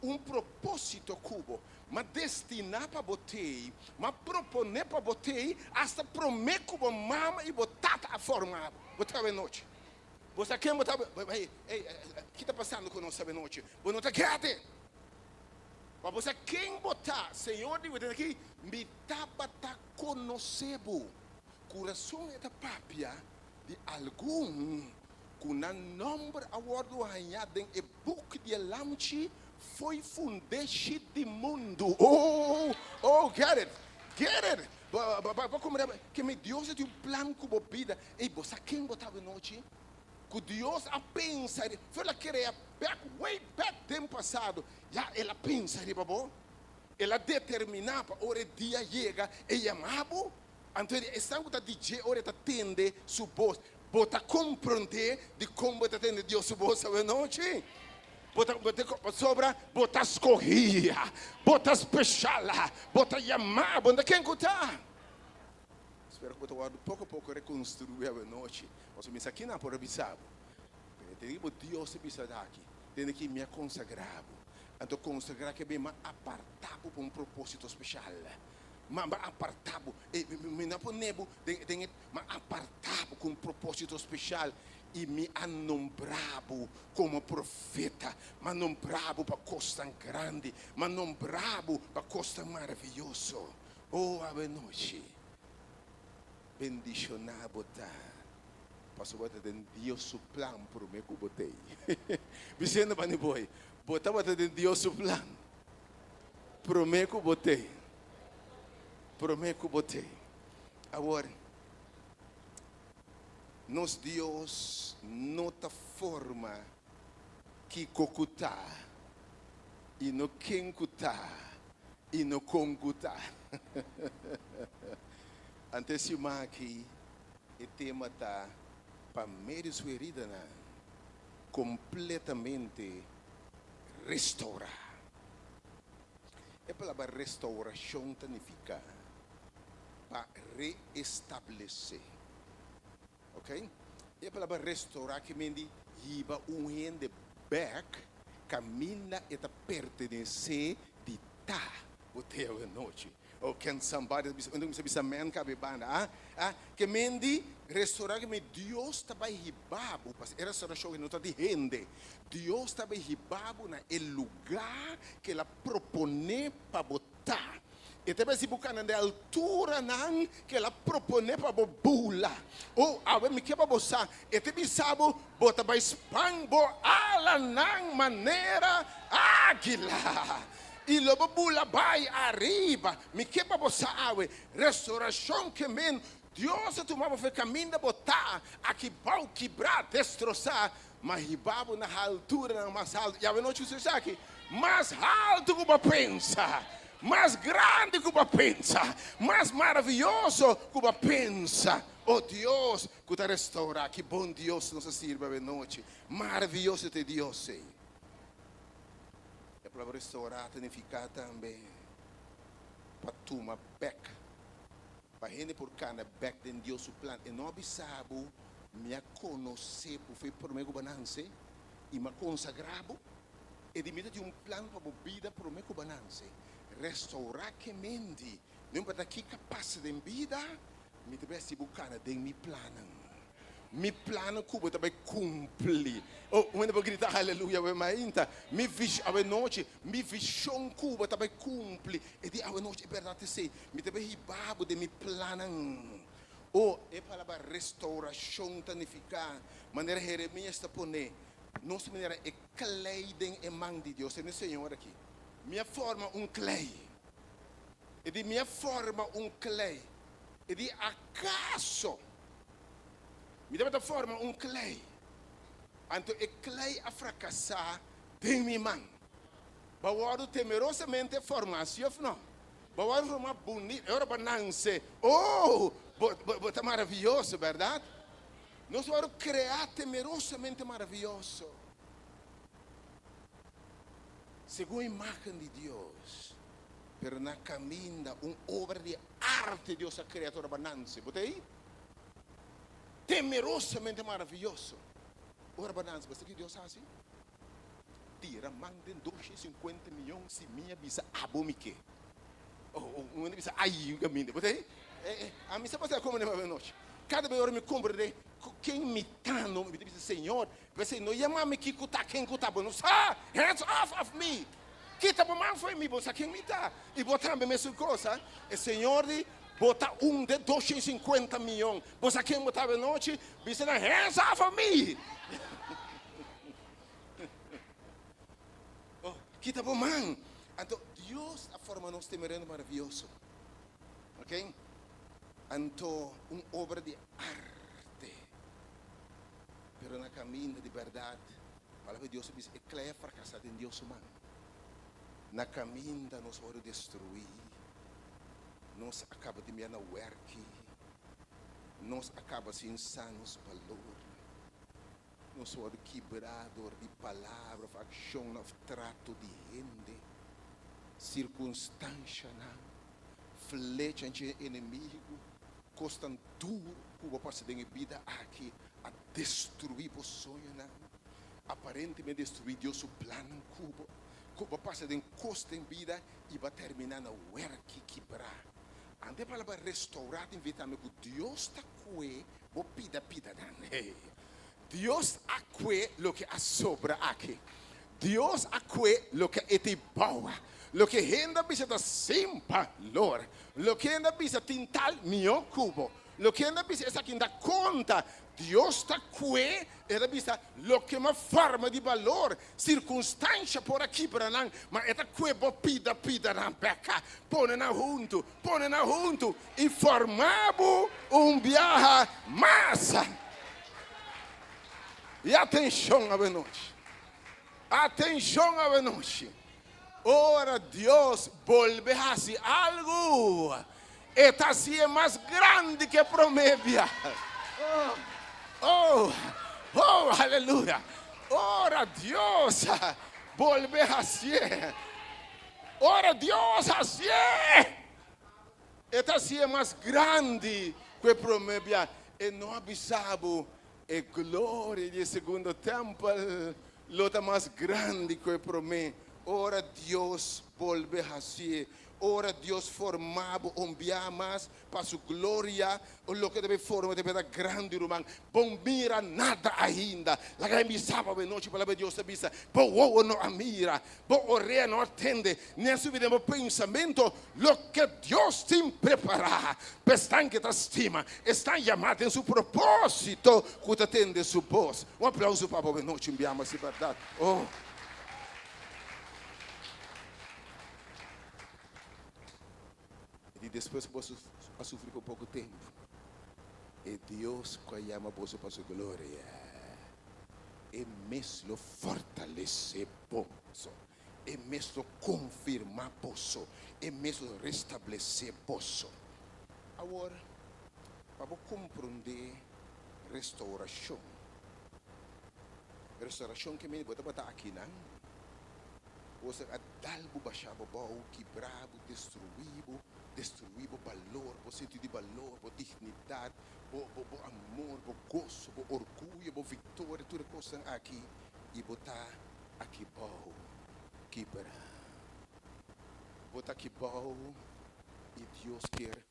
Un propósito ku bo m'a destiná pa bo tei, m'a proponé pa bo tei asta promé ku bo mama i bo tata a forma bo. Bo ta awe nochi. Bo sa ken bo ta? Ey, ey, ki ta pasando ku nos awe nochi? Bo no ta gete. Pa bo sa ken bo ta, Señor di bo den aki, mi tabata konosé bo. Ku rason e ta papia di algun. Ku nan nòmber a wòrdu hañá den e buki di e Lamchi fo'i fundeshi di mundu. Oh, oh, get it, get it! Bo, bo, bo komprende ke mi Dios a tin un plan ku bo bida. Ey, bo sa ken bo ta awenochi? Ku Dios a pensa riba, for el a krea bèk, way back den pasado, ya el a pensa riba bo. El a determiná pa ora e dia yega, e yama bo. Anto e esnan ku ta di dje ora e ta tende su bos. Bo ta komprondé dikon bo ta tende Dios su bos awenochi? Bo ta pasobra bo ta skohí, bo ta speshal, bo ta yamá, bo no ta ken ku ta. Spero ku bo ta wòrdu poko poko rekonstruí awenochi. Pasobra mi sa kinan por a bisa bo. Pero te di bo Dios ta bisa aki, tende ki mi a konsagrá bo. Anto konsagrá ke bin, m'a apartá bo pa un propósito speshal. M'a apartá bo, e mi no a pone bo den den e, m'a apartá bo ku un propósito speshal i mi a nombrá bo komo profeta. M'a nombrá bo pa kosnan grandi, m'a nombrá bo pa kosnan maravioso. O awenochi, bendishoná bo ta, pasobra bo ta den Dios su plan promé ku bo t'ei. Bisendo pa ni boy, bo tabata den Dios su plan promé ku bo t'ei. Promé ku bo t'ei. Awor, nos Dios no ta forma kiko ku ta i no ken ku ta i no kon ku ta. Anto e siman aki e tema ta Pa medio su heridanan kompletamente restourá. E palabra restaurashon ta nifiká pa reestablesé. Ok? E palabra restourá ke men di hiba un hende bèk kaminda e ta pertenesé di ta. Bo te awenochi. Oh, can somebody bisa, un bisa bisa men kabe banda, ah? Ah, ke men di restourá ke men Dios ta bai hiba bo, pas e restaurashon no ta di hende. Dios ta bai hiba bo na e lugá ke el a proponé pa bo ta. E ta bai si bo kana na e alturanan ke el a proponé pa bo bula. Oh, awe mi ke pa bo sa, e ta bisa bo, bo ta bai span bo alanan manera águila. I lo bo bula bai ariba. Mi ke pa bo sa awe, restaurashon ke men Dios a tuma bo for e kaminda bo ta aki bou, kibrá, destrosá, ma hiba bo na halturanan mas haltu. I awe nochi usa esaki, mas haltu ku bo a pensa, mas grandi ku bo a pensa, mas maravioso ku bo a pensa. O Dios ku ta restourá, ki bon Dios nos a sirbi awe nochi. Maravioso ta e Dios ei. E palabra restourá ta nifiká tambe pa tuma bèk, pa hende por kana bèk den Dios su plan. E no a bisa bo, Mi a konosé bo for e promé ku bo a nanse i mi a konsagrá bo. E di mi ta tin un plan pa bo bida promé ku bo a nanse. Restourá ke menti. No importa kiko a pasa den bida, mi ta bai hasi bo kana den mi plannan. Mi plannan ku bo ta bai kumpli. Oh, un hende por grita aleluya awe mainta. Mi vish, awe nochi, mi vishon ku bo ta bai kumpli. E di awe nochi, e bèrdat esei. Mi ta bai hiba bo den mi plannan. Oh, e palabra restaurashon ta nifiká, manera Jeremias ta pone, nos manera e klei den e man di Dios. Tende Señor aki. Mi a forma un klei. E di, Mi a forma un klei. E di, Akaso mi tabata forma un klei, anto e klei a frakasá den mi man? Bo a wòrdu temerosamente formá, sí òf nò? Bo a wòrdu formá bunita. E ora bo a nanse, oh, bo, bo, bo ta maravioso, bèrdat? Nos a wòrdu kreá temerosamente maravioso, segun imágen di Dios. Pero na kaminda un obra di arte Dios a krea tur ora bo a nanse. Bo ta ei? Temerosamente maravioso. Ora bo a nanse, bo sa ki Dios a hasi? Tira man den dosha i sinkuenta miyon simia bisa abo mi ke. Oh, oh, un hende bisa ai un kaminda. Bo ta ei? Eh, eh, ami sa pasa komo den anochi. Kada bes ora mi komprende ken mi ta, no, mi ta bisa Señor, p'esei no yama mi kiko ta, ken ku ta, bo no sa. Hands off of me. Kita bo man fo'i mi, bo sa ken mi ta. I bo tambe mesun kos, ha? E Señor di. Bo ta un den 250 mion. Bo sa ken bo ta anochi? Bisa nan, hands off of me! Oh, kita bo man. Anto, Dios a forma nos den manera maravioso. Ok? Anto, un obra di arte. Pero na caminda di berdad, Palabra di Dios a bisa, e klei a fracasa den Dios su man. Na caminda nos worde destrui, nos a caba di mira na werki, nos a caba sin sa nos balor, nos worde kibra door di palabra of accionnan of trato di hende, circunstancianan, flechan dje enemigo, cosnan duro cu bo pasa den e bida aki a destrui bo soñonan, aparentemente destrui Dios su plannan cu bo, cu bo pasa den cos den bida y bo a termina na werki kibra. Ante e palabra restaura ta invita mi cu Dios ta cue bo pida pidanan. Hey! Dios a cue loke a sobra aki. Dios a cue loke e tin boua. Loke hende a bisa ta sin balor. Loke hende a bisa tin tal mihó cu bo. Loke hende a bisa esaki no ta conta. Dios ta cue, e ta bisa, loke ma forma di balor. Circunstancia por a kibra nan, ma e ta cue bo pida pidanan bek. Pone nan huntu, pone nan huntu y forma bo un biaha mas. Y atencion awenochi. Atencion awenochi. Ora Dios bolbe haci algu, e ta hacié mas grandi ke promé biaha. Oh, oh, aleluya. Ora Dios bolbe hacié, ora Dios hacié, e ta hacié mas grandi ku e promé biaha. E no a bisa bo e gloria di e segundo tempel lo ta mas grandi ku e promé. Ora Dios bolbe hasié, ora Dios forma bo un bia mas pa su gloria, loke ta bay forma ta bira grandi, ruman. Bo mira nada ainda. Laga e bisa bo anochi, palabra di Dios ta bisa, bo wowo no a mira, bo orea no a tende, ni a subi den bo pensamentu loke Dios tin prepará pa esnan ke ta stima, esnan yamá den su propósito ku ta tende su bos. Un aplauso pa bo anochi, un bia mas di bèrdat. Oh! I despues ku boso a sufri pa poko tempu, e Dios ku a yama boso pa su gloria, e mes lo fortalesé boso, e mes lo konfirmá boso, e mes lo restablesé boso. Awor, pa bo komprondé restourashon, restourashon ke mende bo tabata akinan, Boso a dal bo basha bo bou, kibra bo, destruí bo, destruí bo balor, bo sentido di balor, bo dignidat, bo, bo, bo amor, bo goso, bo orguyo, bo viktoria, tur e kosnan aki, i bo ta aki bou kibrá. Bo ta aki bou i Dios kier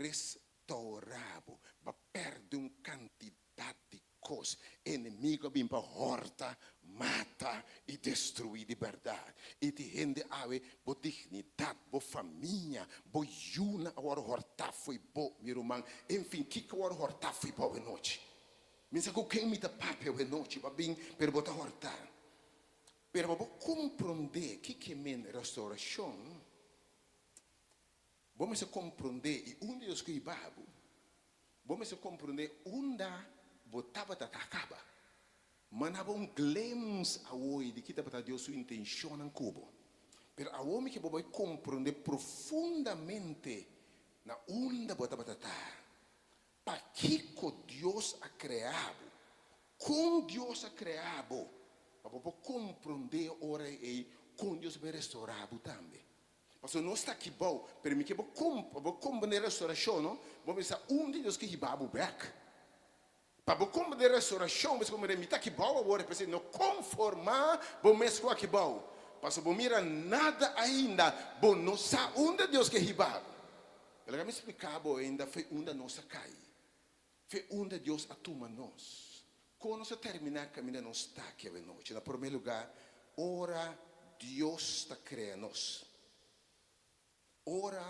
restaurá bo. Bo a pèrdè un kantidat di Kos enemigo a bin pa hòrta, mata i destruí di bèrdat. I tin hende awe, bo dignidat, bo famia, bo yunan a wòrdu hòrtá fo'i bo, mi ruman. Enfin, kiko a wòrdu hòrtá fo'i bo awenochi? Mi sa ku ken mi ta papia awenochi, bo a bin, pero bo ta hòrtá. Pero pa bo komprondé kiko men restourashon, bo mester komprondé i un di Dios ku hiba bo. Bo mester komprondé unda bo tabata ta kaba. Manda bo un glimpse awor di ki tabata Dios su intenshonnan ku bo. Pero awor mi ke bo bai komprondé profundamente na unda bo tabata ta. Pakiko Dios a krea bo? Kon Dios a krea bo? Pa bo por komprondé ora ei kon Dios a bai restorá bo tambe. Pasobra nos ta aki bou, pero mi ke bo pa bo komprende restaurashon no, bo mester sa unda Dios ke hiba bo bek. Pa bo komprende restaurashon, bo mester komprende mi ta aki bou awor, p'esei no konformá bo mes ku aki bou, pasobra bo mira nada ainda, bo no sa unda Dios ke hiba bo. Laga mi splika bo ainda fe unda nos a kai, fe unda Dios a tuma nos. Kon nos a terminá kaminda nos ta aki awenochi? Na promé lugá, ora Dios ta krea nos. Ora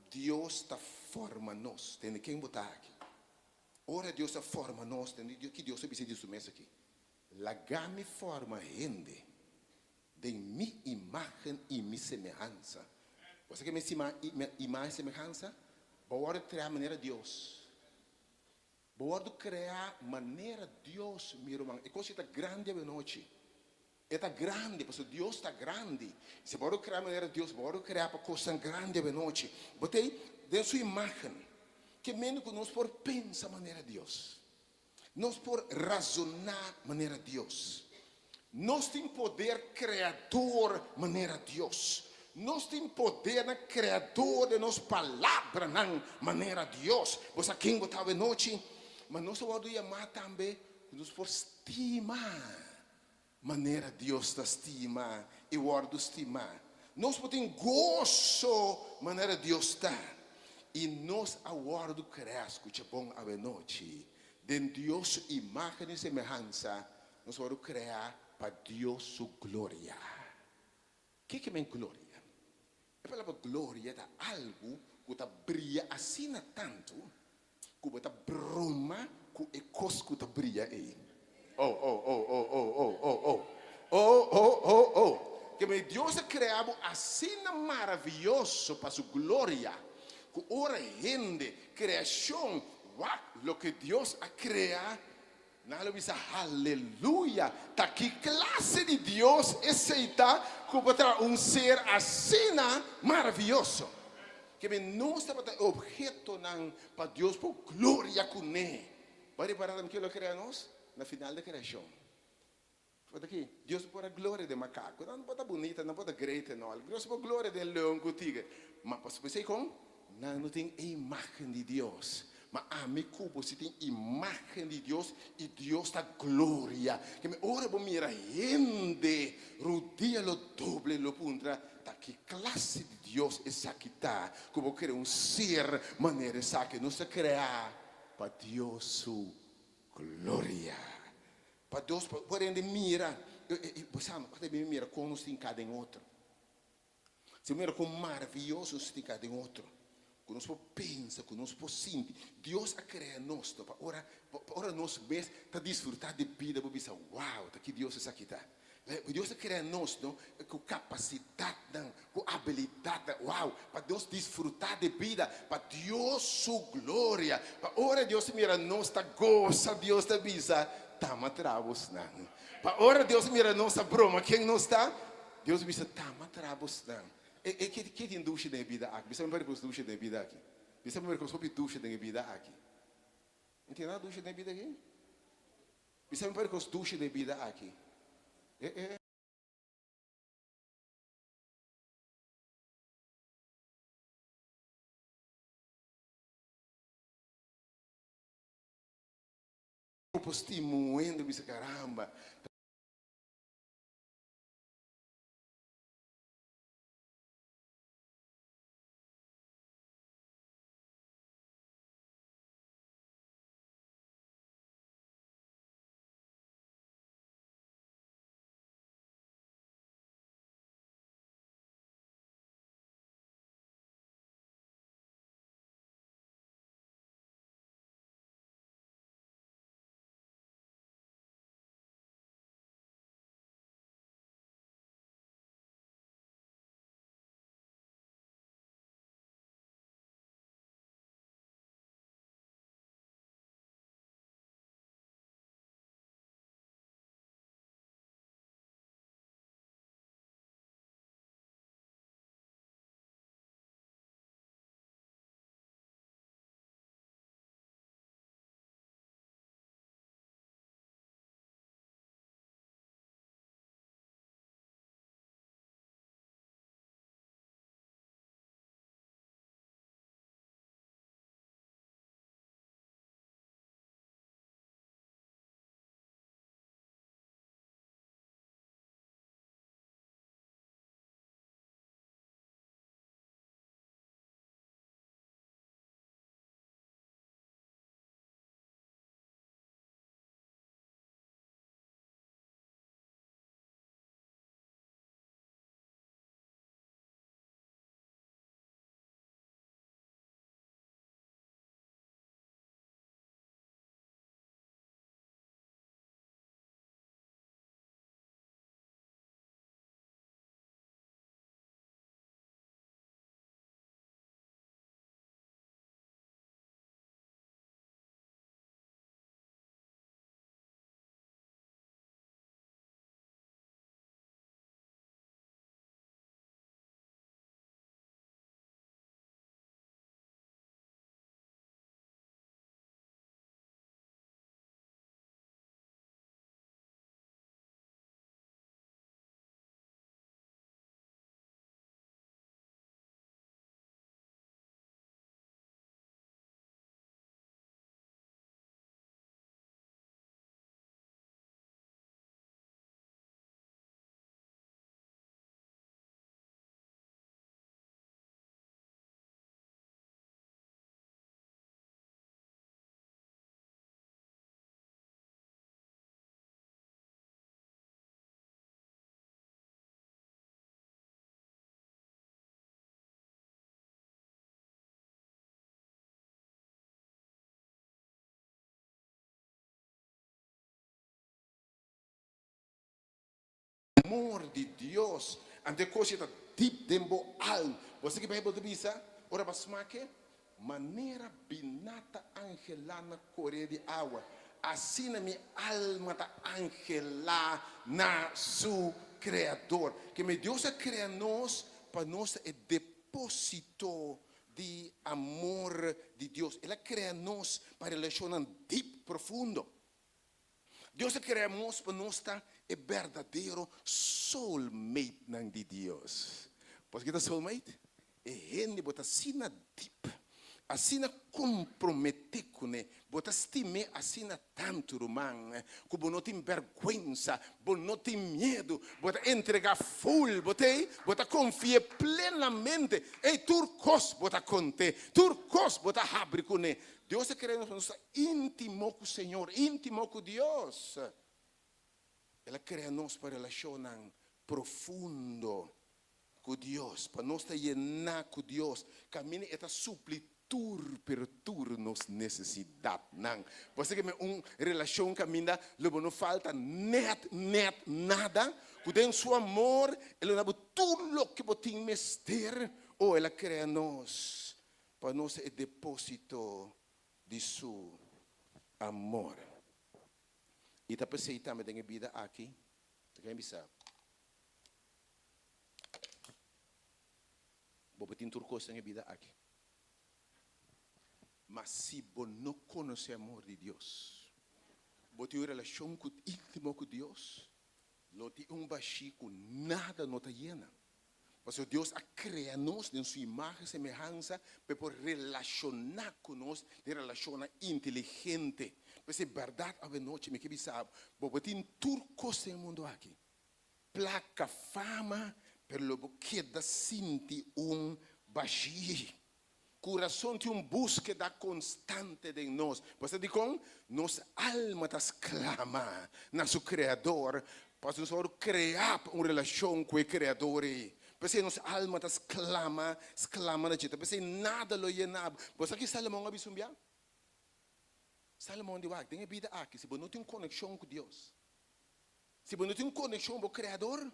Dios ta forma nos, tende ken bo ta aki. Ora Dios a forma nos, tende ki Dios a bisa di su mes aki, Laga mi forma hende den mi imágen i mi semehansa. Bo sa ke mi imágen i semehansa? Bo wòrdu krea manera Dios. Bo wòrdu kreá manera Dios, mi ruman. E kos ei ta grandi awenochi. E ta grandi, pasobra Dios ta grandi. Si bo wòrdu kreá manera Dios, bo wòrdu kreá pa kosnan grandi awenochi. Bo ta ei den Su imágen. Ke mende ku nos por pensa manera Dios. Nos por razoná manera Dios. Nos tin poder kreador manera Dios. Nos tin podernan kreador den nos palabranan manera Dios. Bo sa ken bo ta awenochi? Ma nos a wòrdu yamá tambe ku nos por stima manera Dios ta stima i wòrdu stimá. Nos por tin goso manera Dios ta. I nos a wòrdu kreá, skucha bon awenochi, den Dios su imágen i semehansa, nos a wòrdu kreá pa Dios su gloria. Ke ke men gloria? E palabra gloria ta algu ku ta bria asina tantu ku bo ta broma ku e kos ku ta bria ei. Oh, oh, oh, oh, oh, oh, oh, oh. Oh, oh, oh, oh. Ke men Dios a krea bo asina maravioso pa su gloria ku ora hende, kreashon, wak loke Dios a krea, Nan lo bisa, Haleluya! Ta ki klase di Dios esei ta ku por traha un ser asina maravioso? Keme nos tabata e ophetonan pa Dios por gloria kuné. Bo a ripará tambe ke lo a krea nos na final di kreashon? Tabata ki Dios por a gloria den makaku. Nan no por ta bunita, nan no por ta great en all. Dios por gloria den leon ku tiger. Ma pasobra esei kon? Nan no tin e imágen di Dios. Ma ami ku bo si tin imágen di Dios i Dios ta gloria. Ke mi ora bo mira hende rudia lo doble lo puntra, Ta ki klase di Dios esaki ta ku bo kere un ser manera esaki? Nos ta krea pa Dios su gloria. Pa Dios por hende mira, bo sa, bo ta bin mira kon nos tin kada den otro. Si bo mira kon maravioso nos tin kada den otro, ku nos por pensa, ku nos por sinti. Dios a krea nos to pa ora, pa ora nos mes ta disfrutá di bida bo bisa, wow, ta ki Dios esaki ta. Dios a krea nos no ku kapasidatnan, ku abilidatnan, wow, pa nos disfrutá di bida, pa Dios su gloria. Pa ora Dios mira nos ta gosa, Dios ta bisa, Tama traha bosnan. Pa ora Dios mira nos ta broma ken nos ta, Dios ta bisa, Tama traha bosnan. E, e, ke, ke tin dushi den e bida aki? Bisa mi pari kos dushi den e bida aki. Bisa mi pari kos hopi dushi den e bida aki. No tin nada dushi den e bida aki? Bisa mi pari kos dushi den e bida aki. E, e. Bo por stima un hende bisa caramba. amor di Dios. Anto e kos ei ta dip den bo alma. Bo sa ki Beibel ta bisa ora bo a smak'e? Manera biná ta anhelá na korea di awa, asina mi alma ta anhelá na su Kreador. Ke mi Dios a krea nos pa nos ta e depósito di amor di Dios. El a krea nos pa relashonnan dip, profundo. Dios a krea nos pa nos ta e berdadero soulmatenan di Dios. Bo sa ki ta soulmate? E hende bo ta asina dip, asina komprometé kuné, bo ta stim'é asina tantu, ruman, ku bo no tin bèrgwensa, bo no tin miedu, bo ta entregá ful, bo t'ei, bo ta konfi'é plenamente, ei, tur kos bo ta kont'é, tur kos bo ta habri kuné. Dios a kere nos pa nos ta íntimo ku Señor, íntimo ku Dios. El a krea nos pa relashonnan profundo ku Dios, pa nos ta yená ku Dios, kaminda E ta supli tur, pero tur nos nesesidatnan. Bo sa ke men un relashon kaminda lo bo no falta nèt, nèt nada, ku den Su amor E lo na bo tur loke bo tin mester. Oh, El a krea nos Pa nos e depósito di su amor. I ta p'esei tambe den e bida aki, ta ken bisa, Bo por tin tur kos den e bida aki, ma si bo no konosé amor di Dios, bo tin un relashon ku íntimo ku Dios, lo tin un bashí ku nada no ta yena. Pasobra Dios a krea nos den su imagen i semehansa pa e por relashoná ku nos den relashonnan inteligente. P'esei bèrdat awenochi mi ke bisa bo, bo por tin tur kos den e mundu aki, plaka, fama, pero lo bo keda sinti un bashí. Kurason tin un búskeda konstante den nos. Bo sa dikon? Nos alma ta sklama na su Kreador, pasobra nos a wòrdu kreá pa un relashon ku e Kreador ei. P'esei nos alma ta sklama, sklama na dje. Ta p'esei nada lo yena bo. Bo sa ki Salomon a bisa un bia? Salomon di, Wak, den e bida aki, si bo no tin un konekshon ku Dios, si bo no tin un konekshon ku bo Kreador,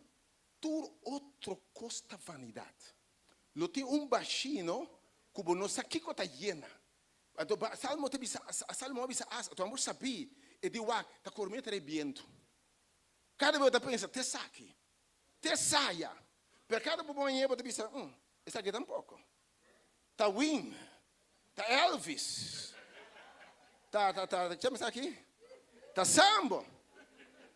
tur otro kos ta vanidat. Lo tin un bashino ku bo no sa kiko ta yena. Anto Salmo ta bisa, Salomon a bisa Asa, anto amor sabí, e di wak, ta kormé ta rebientu. Kada bes bo ta pensa, te esaki, te esaya. Pero kada bo bañ'é bo ta bisa, um, esaki tampoko. Ta Win, ta Elvis, ta, ta, ta, kico esaki? Ta Sambo.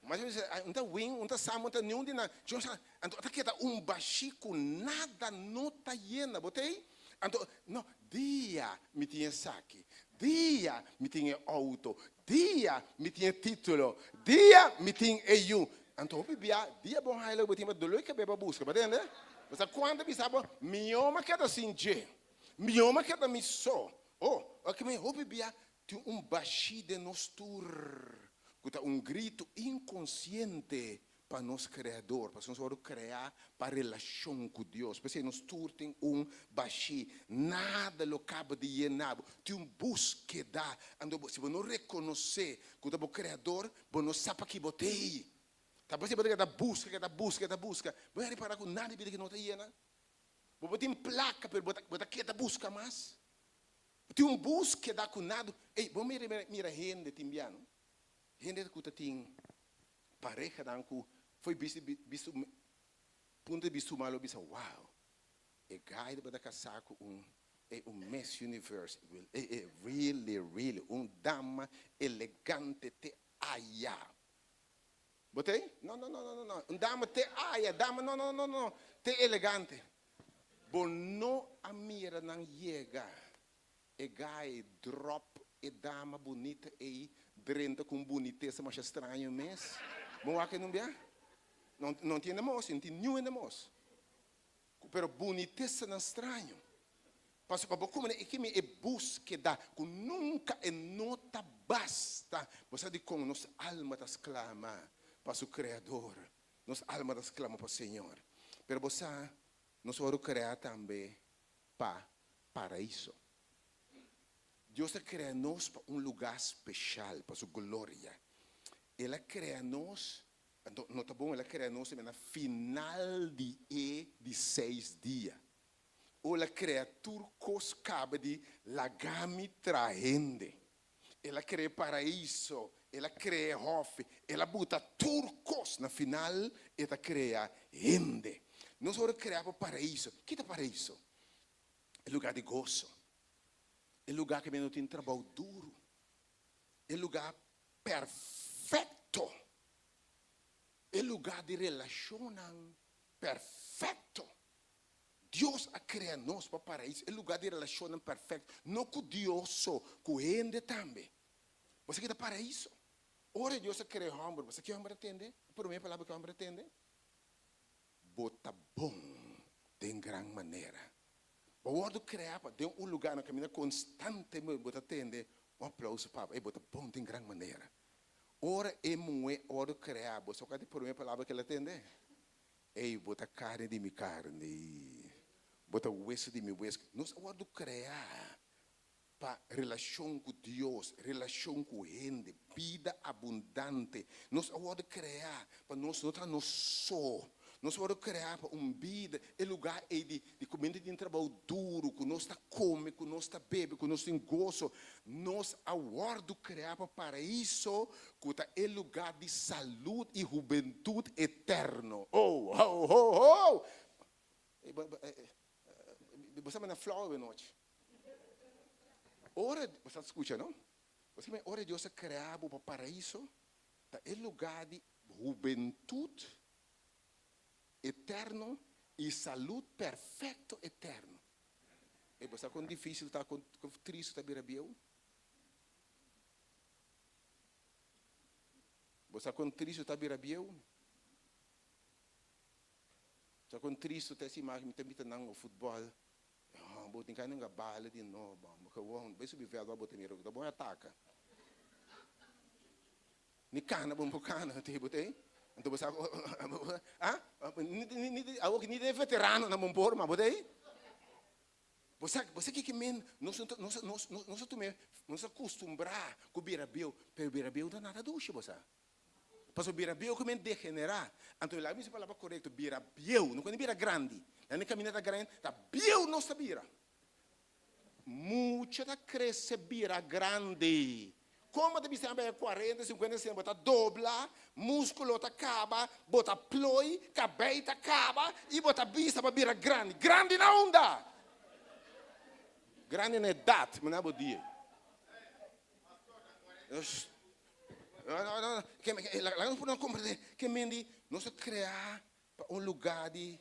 Mas bo bisa, un ta Win, un ta Sambo, un ta niun di nan. Yo sa, anto ta keda un bashí ku nada no ta yena. Bo ta ei? Anto, no, dia mi tin esaki, dia mi tin e outo, dia mi tin e título, dia mi tin e yu. Anto hopi bia, dia bon haila bo tin pa dolor di kabes pa buska, bo ta tende? Bo sa kuantu bisa bo, mihó mi a keda sin dje, mihó mi a keda mi so. Oh, oke mi hopi bia tin un bashí den nos tur ku ta un gritu inkonsiente pa nos Kreador, pasobra nos wòrdu kreá pa relashon ku Dios. P'esei nos tur tin un bashí, nada lo kaba di yena bo. Tin un búskeda, anto si bo no rekonosé ku ta bo Kreador, bo no sa pa ki bo t'ei. Ta p'esei bo ta keda buska, keda buska, keda buska. Bo a ripará ku nada di bida ki no ta yena. Bo por tin plaka, pero bo ta bo ta keda buska mas. Tin un búskeda ku nada. Ey, bo mira mira hende tin bia, no? Hende ku ta tin parehanan ku foi bisti bisti punto di bista humano lo bisa, wow, e guy tabata kasá ku un e un Miss Universe, e really really un dama elegante te aya. Bo ta ei? No, no, no, no, no, un dama te aya, dama no, no, no, no, te elegante. Bo no a mira nan yega e guy drop e dama bunita ei drenta ku un bunitesa masha straño mes. Bo wak e numbia? No, no tin hende mos, no tin niun hende mos. Pero bunitesanan straño. Pasobra pa bo kome e kimi e búskeda ku nunka e no ta basta. Bo sa dikon nos alma ta sklama pa su Kreador? Nos alma ta sklama pa Señor. Pero bo sa, nos wòrdu kreá tambe pa paraiso. Dios a krea nos pa un lugá speshal, pa su gloria. El a krea nos. Anto no ta bon el a krea nos na final di e di seis dia. Ora el a krea tur kos kaba di laga mi traha hende. El a krea e paraiso, el a krea e hòfi, el a buta tur kos. Na final e ta krea hende. Nos ora krea pa paraiso. Ki ta paraiso? E lugá di goso. E lugá kaminda no tin trabou duru. E lugá perfekto. E lugá di relashonnan perfekto. Dios a krea nos pa paraíso, e lugá di relashonnan perfekto, no ku Dios so, ku hende tambe. Bo sa ki ta paraíso? Ora Dios a krea hòmber, bo sa ki hòmber a tende? E promé palabra ku hòmber a tende? Bo ta bon den gran manera. Bo a wòrdu kreá pa den un lugá na kaminda konstantemente bo ta tende un aplouso pa bo. Ey, bo ta bon den gran manera. Ora e muhé a wòrdu kreá, bo sa kua ta e promé palabra ku el a tende? Ey, bo ta karni di mi karni, bo ta wesu di mi wesu. Nos a wòrdu kreá pa relashon ku Dios, relashon ku hende, bida abundante. Nos a wòrdu kreá pa nos no ta nos so. Nos a wòrdu kreá pa un bida, e lugá ei di di kuminda di un trabou duru, ku nos ta kome, ku nos ta bebe, ku nos tin goso. Nos a wòrdu kreá pa paraiso ku ta e lugá di salud i hubentut eterno. Oh, ho, ho, ho! Bo sa manda flou awe nochi. Ora, bo sa skucha, no? Bo sa ora Dios a krea bo pa paraiso, ta e lugá di hubentut eterno i salud perfekto eterno. E bo sa kon difísil ta, kon tristu ta bira bieu? Bo sa kon tristu ta bira bieu? Sa kon tristu ta esi imagen, mi ta mira nan o futbòl, bo tin kai nan bala di nobo, gewoon bai subi vèlt bo ta mira, ta bon ataka. Ni kana bo no por kana, te bo te, anto bo sa ah, awor ni den veteranonan bo no por, ma bo ta ei. Bo sa, bo sa kiko men, nos no ta, nos, nos, nos a tuma, nos a kustumbrá ku bira bieu, pero bira bieu no ta nada dushi, bo sa. Pasobra bira bieu ku men degenerá. Anto laga mi usa e palabra korekto, bira bieu, no ku bira grandi. Nan e kaminda ta grandi, ta bieu nos ta bira. Mucha ta krese bira grandi. Kon bo ta bisa nan kuarenta, sinkuenta, sesenta, bo ta dobla, muskulo ta kaba, bo ta ploi, kabei ta kaba i bo ta bisa pa bira grandi. Grandi na unda? Grandi na edat, mi na bo di. Laga nos por nan komprende ke men di nos a krea pa un lugá di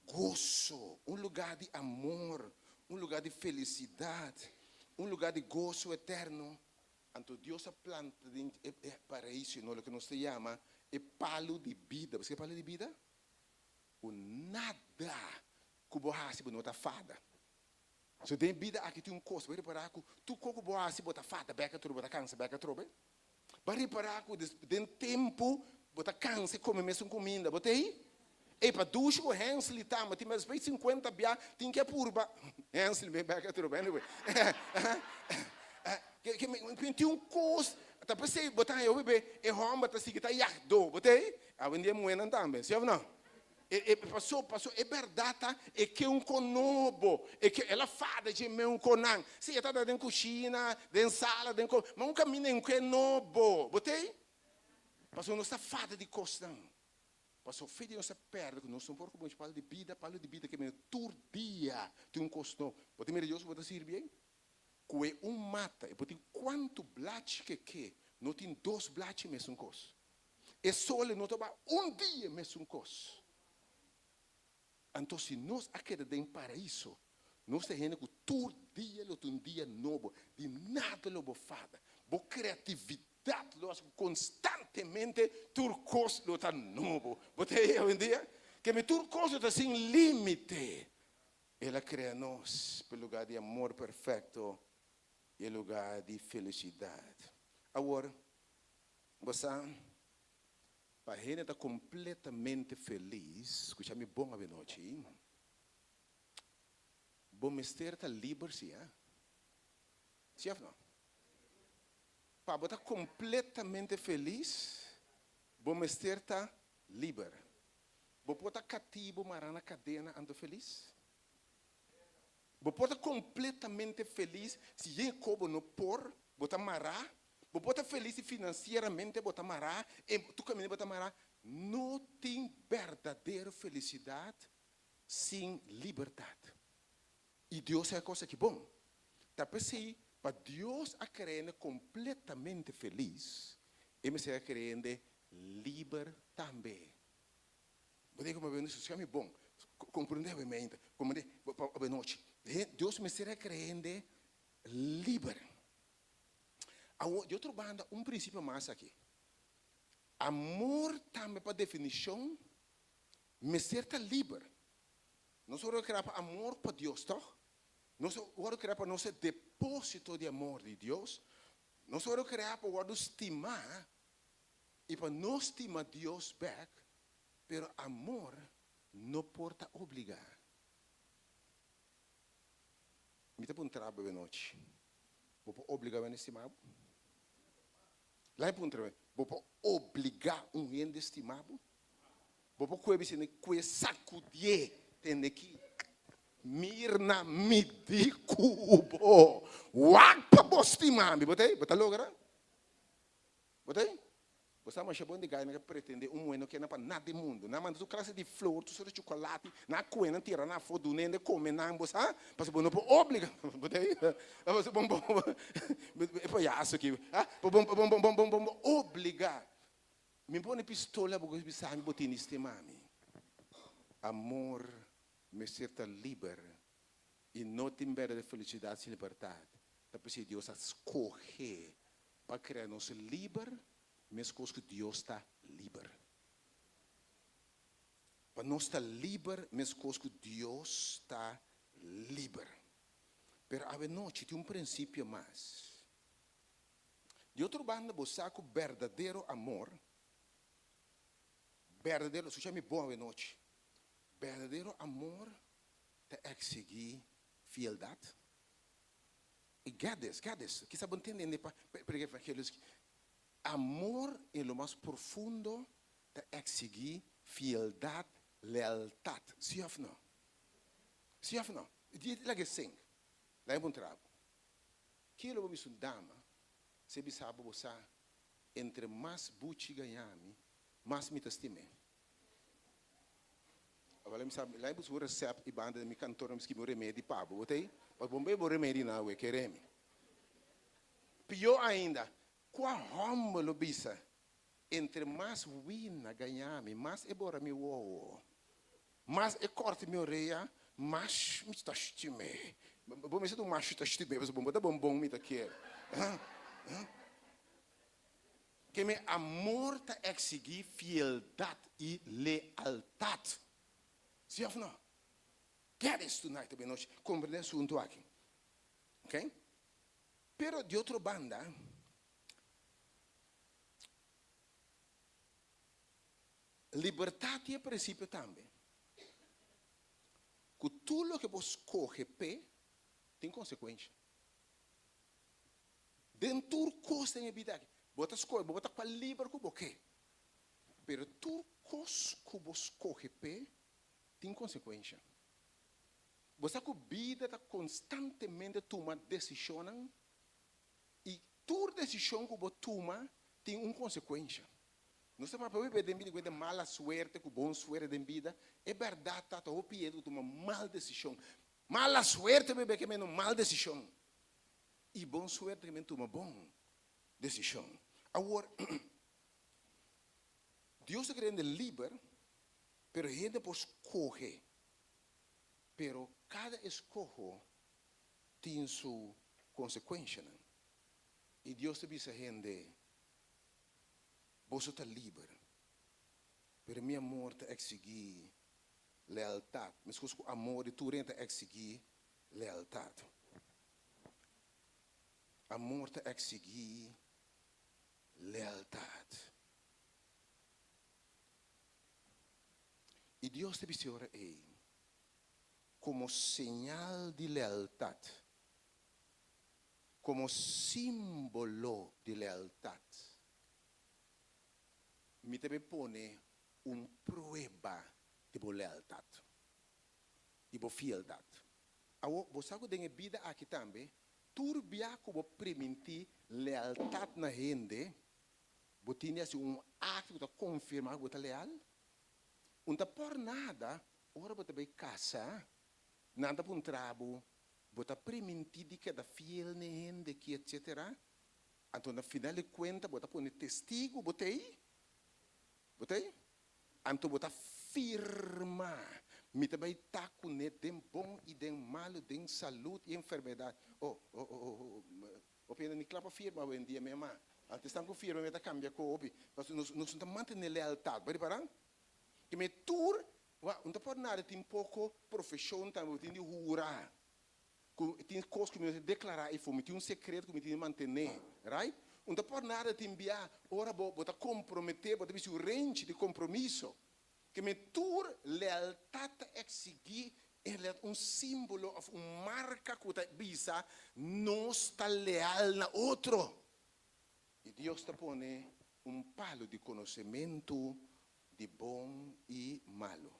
goso, un lugá di amor, un lugá di felisidat, un lugá di goso eterno. Anto Dios a planta den e paraíso, no loke nos ta yama e palu di bida. Bo sa ke palu di bida? Ku nada ku bo hasi bo no ta fada. So den bida aki tin un kos, bo a ripará ku tur kos ku bo hasi bo ta fada bèk atrobe, bo ta kansa bèk atrobe. Bo a ripará ku den tempu bo ta kansa e kome mesun kuminda, bo ta ei? Ei, pa dushi ku Hensley tamba tin bes 50 bia tin ke purba Hensley me bèk atrobe anyway. Tin un kos ta p'esei bo ta haña hopi be e hòmber ta sigui ta yagdó, bo ta ei? Awendia e muhénan tambe, si òf no? E e paso paso e bèrdat ta e ke un kon nobo, e ke el a fada dje me un konnan. Si e ta den kushina, den sala, den ko, ma un kaminda e un ke nobo. Bo tei? Pasobra nos ta fada di kosnan. Pasobra fe di nos a pèrdè ku nos no por kuminsha palo di bida, palo di bida ke mira tur dia tin un kos nobo. Bo ta mira Dios ku bo ta sirbi ei? Ku e un mata e por tin kuantu blachi ke ke, no tin dos blachi mesun kos. E sol e no ta ba un dia mesun kos. Anto si nos a keda den paraiso, nos ta hende ku tur dia lo ta un dia nobo, di nada lo bo fada. Bo kreatividat lo hasi ku konstantemente tur kos lo ta nobo. Bo ta hei awendia? Ke mi tur kos lo ta sin límite. El a krea nos pa e lugá di amor perfekto i e lugá di felisidat. Awor, Bo sa, pa hende ta kompletamente felis, skucha mi bon avenochi, bo mester ta liber si, eh? Si òf no? Pa bo ta kompletamente felis, Bo mester ta liber. Bo por ta katibu mará na kadena anto felis? Bo por ta kompletamente felis si yen ko bo no por, bo ta mará? Bo por ta felis si finansieramente bo ta mará, en tur kaminda bo ta mará? No tin berdadero felisidat sin libertat. I Dios sa e kos aki bon. Ta p'esei, pa Dios a krea hende kompletamente felis, e mester a krea hende liber tambe. Bo tin ku mi skucha mi bon, komprendé awe mainta, komprendé awe nochi. Dios mester a krea hende liber. Awor, di otro banda, un prinsipio mas aki. Amor tambe pa definishon mester ta liber. Nos a wòrdu kreá pa amor pa Dios, tòg? Nos a wòrdu kreá pa nos ser depósito di amor di Dios. Nos a wòrdu kreá pa wòrdu stimá i pa nos stima Dios bèk, pero amor no por ta obligá. Mi ta puntra bo anochi, bo por obligá un hende stima bo? Laga mi puntra bo, bo por obligá un hende stima bo? Bo por kue bisini kue sakudié tende ki Mirna mi di ku bo wak pa bo stima mi. Bo ta ei? Bo ta logra? Bo ta ei? Bo sa masha bon di gai nan ka pretende un muhé no keda pa nada den mundu. Nan manda tur klase di flor, tur sorto di chokolati, nan a kue nan tira nan afó, duna hende kome nan, bo sa? Pasobra bo no por obliga. Bo ta ei? Pasobra bo bo e payaso aki. Bo bo bo bo bo bo obliga. Mi pone pistola bo bisa mi bo tini stima mi. Amor mester ta liber y no tin berdadero felicidad sin libertad. Ta p'esey Dios a scoge pa crea nos liber mescos cu Dios ta liber. Pa nos ta liber mescos cu Dios ta liber. Pero awe nochi tin un principio mas. Di otro banda bo sa ku berdadero amor, berdadero, skucha mi bon awe nochi, berdadero amor ta eksigí fieldat. I get this, get this, kisa bo ntende hende pa prediká evangelio esaki. Amor en lo mas profundo ta eksigí fieldat, lealtat, si òf no? Si òf no? Laga e sink, laga e puntra bo. Ke lo bo bisa un dama si e bisa bo, Bo sa, entre mas buchi gaña mi, mas mi ta stim'é? Awor mi sa, laga mi buska un resèpt i banda den mi kantor mi skibi un remedi pa bo. Bo ta ei? Pasobra bo no bebe bo remedi na awe, kere mi. Pió ainda, kua hòmber lo bisa, Entre mas wina gaña mi, mas e bora mi wowo, mas e kòrta mi orea, mas mi ta stim'é. Bo mester ta un mas ta stim'é, pasobra bo ta bon bon mi ta kier. Ke mi amor ta eksigí fieldat i lealtat. Sí òf no? Get this tonight, awe nochi. Komprendé asuntu aki. Okay? Pero di otro banda. Libertat tin e prinsipio tambe ku tur loke bo skohe p'e tin konsekuensha. Den tur kos den e bida aki, bo ta skohe, bo ta kua liber ku bo ke, pero tur kos ku bo skohe p'e tin konsekuensha. Bo sa ku bida ta konstantemente tuma desishonnan I tur desishon ku bo tuma tin un konsekuensha. Nos ta papia hopi den bida ku hende mala suerte ku bon suerte den bida. E bèrdat ta, ta hopi hende ku tuma mal desishon. Mala suerte bebe ke men un mal desishon. I bon suerte ke men tuma bon desishon. Awor, Dios ta kere hende liber, pero hende por skohe. Pero kada eskoho tin su konsekuenshanan. I Dios ta bisa hende, Boso ta liber, pero mi amor ta eksigí lealtat, meskos ku amor di tur hende ta eksigí lealtat. Amor ta eksigí lealtat. I Dios ta bisa e ora ei, komo señal di lealtat, komo símbolo di lealtat. Mi ta bay pone un prueba di bo lealtad, di bo fieldad. Awo, bo sa cu den e bida aki tambe, tur bia cu bo priminti lealtad na hende, bo tin di haci un acto cu ta confirma cu bo ta leal. Un ta por nada ora bo ta bay casa, nan ta puntra bo, bo ta priminti di keda fiel n'e hende ki etcetera? Anto na final di cuenta bo ta pone testigo, bo t'ey? Bo t'ey? Anto bo ta firma, Mi ta bay ta cune den bon y den malo, den salud y enfermedad. Oh, oh, oh, oh, oh, hopi hende ni cla pa firma awendia, mi ama. Antes tan cu firma mi ta cambia cu hopi. Pasobra nos, nos no ta mantene lealtad. Bo ripara? Ke mi tur, wak, no ta por nada tin poco profesion tambe, bo tin di hura. Ku tin kos ku mi mester deklará ei for, mi tin un sekreto ku mi tin di mantené, right? Un ta por nada tin bia ora bo bo ta komprometé, bo ta bisti un renchi di kompromiso. Ke men tur lealtat ta eksigí en realidat un símbolo òf un marka ku ta bisa nos ta leal na otro. I Dios ta pone un palu di konosementu di bon i malu.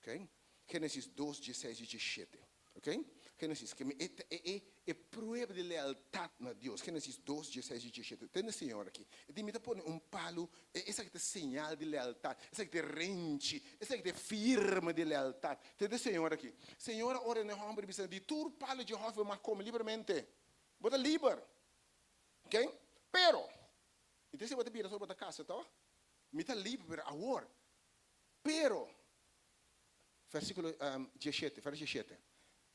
Ok, Génesis dos, dieseis i diesshete. Ok, Génesis, ke mi e ta e e e prueba di lealtat na Dios. Génesis dos, dieseis i diesshete. Tende Señor aki. E di mi ta pone un palu, e esaki ta señal di lealtat, esaki ta e renchi, esaki ta e firma di lealtat. Tende Señor aki. Señor a ordena e hòmber bisa, Di tur palu dje hòfi bo mag kome libremente. Bo ta liber. Ok, pero, i ta esei bo ta bira ora bo ta kasa, tòg? Mi ta liber, pero awor, Pero, versíkulo diesshete, verso diesshete,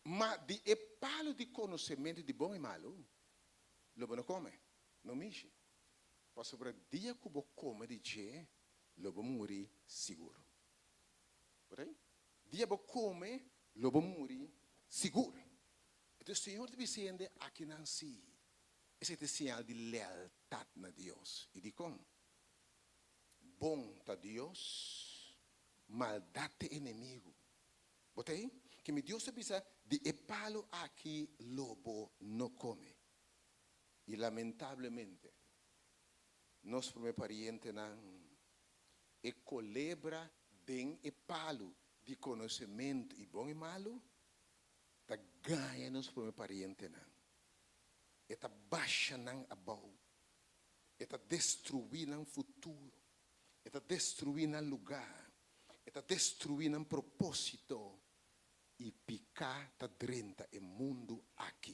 Ma di e palu di konosementu di bon i malu lo bo no kome, no mishi, pasobra dia ku bo kome di dje lo bo muri sigur. Bo ta ei? Dia bo kome lo bo muri sigur. Entonces Señor ta bisa hende akinan si, esei ta e señal di lealtat na Dios. I dikon? Bon ta Dios, maldat ta e enemigu. Bo ta ei? Ke mi Dios ta bisa, Di e palu aki lo bo no kome. I lamentablemente, nos promé parientenan, e kolebra den e palu di konosementu i bon i malu, ta gaña nos promé parientenan. E ta basha nan abou. E ta destruí nan futuro. E ta destruí nan lugá. E ta destruí nan propósito. I piká ta drenta e mundu aki.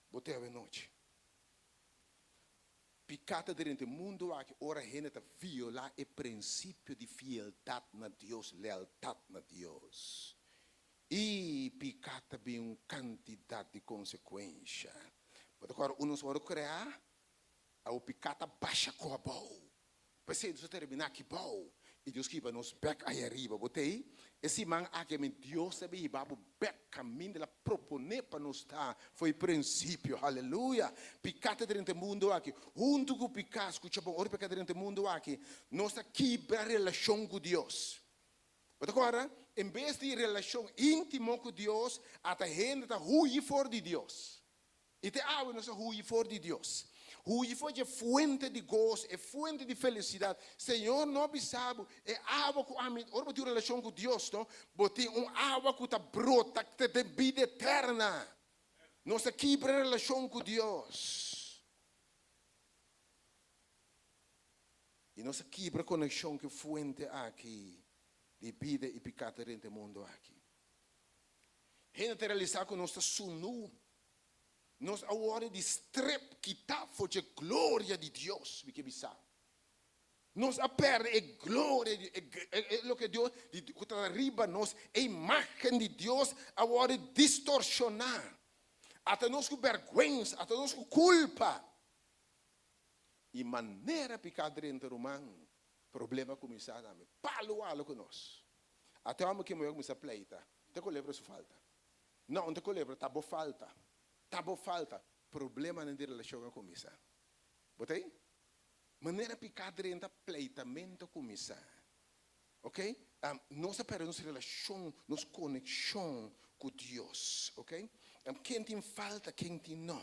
Bo te awenochi. Piká ta drenta e mundu aki ora hende ta violá e prinsipio di fieldat na Dios, lealtat na Dios. I piká ta bin un kantidat di konsekuensha. Bo ta kòrda unu nos wòrdu kreá? Awo piká ta basha ku abou. P'esei nos a terminá aki bou i Dios kiba nos bèk aya riba. Bo ta ei? E siman aki ami Dios ta bin hiba bo bèk kaminda El a proponé pa nos ta for e prinsipio. Haleluya! Piká ta drenta e mundu aki. Huntu ku piká, skucha bon, ora piká drenta e mundu aki, nos ta kibra relashon ku Dios. Bo ta kòrda? En bes di relashon íntimo ku Dios, ata hende ta huyi for di Dios. I te awe nos a huyi for di Dios. Huyi for dje fuente di goso, e fuente di felisidat. Señor no a bisa bo, e awa ku ami, ora bo tin un relashon ku Dios, no, bo tin un awa ku ta brota te den bida eterna. Nos a kibra relashon ku Dios. I nos a kibra konekshon ku e fuente aki di bida i piká ta rente mundu aki. Hende ta realisá ku nos ta sunú. Nos a wòrdu di strep kitá for dje gloria di Dios, mi ke bisa. Nos a pèrdè e gloria di e loke Dios di ku ta riba nos, e imágen di Dios a wòrdu distorshoná. Ata nos ku bèrgwensa, ata nos ku kulpa. I manera piká drenta ruman, problema a kuminsá tambe. Palu walo ku nos. Ata e hòmber ke moe a kuminsá pleita, te kolebra su falta. No, un ta kolebra, ta bo falta. Ta bo falta. Problemanan di relashon a kuminsá. Bo ta ei? Manera piká drenta, pleitamentu a kuminsá. Ok? Nos a pèrdè nos relashon, nos konekshon ku Dios. Ok? Ken tin falta, ken tin no.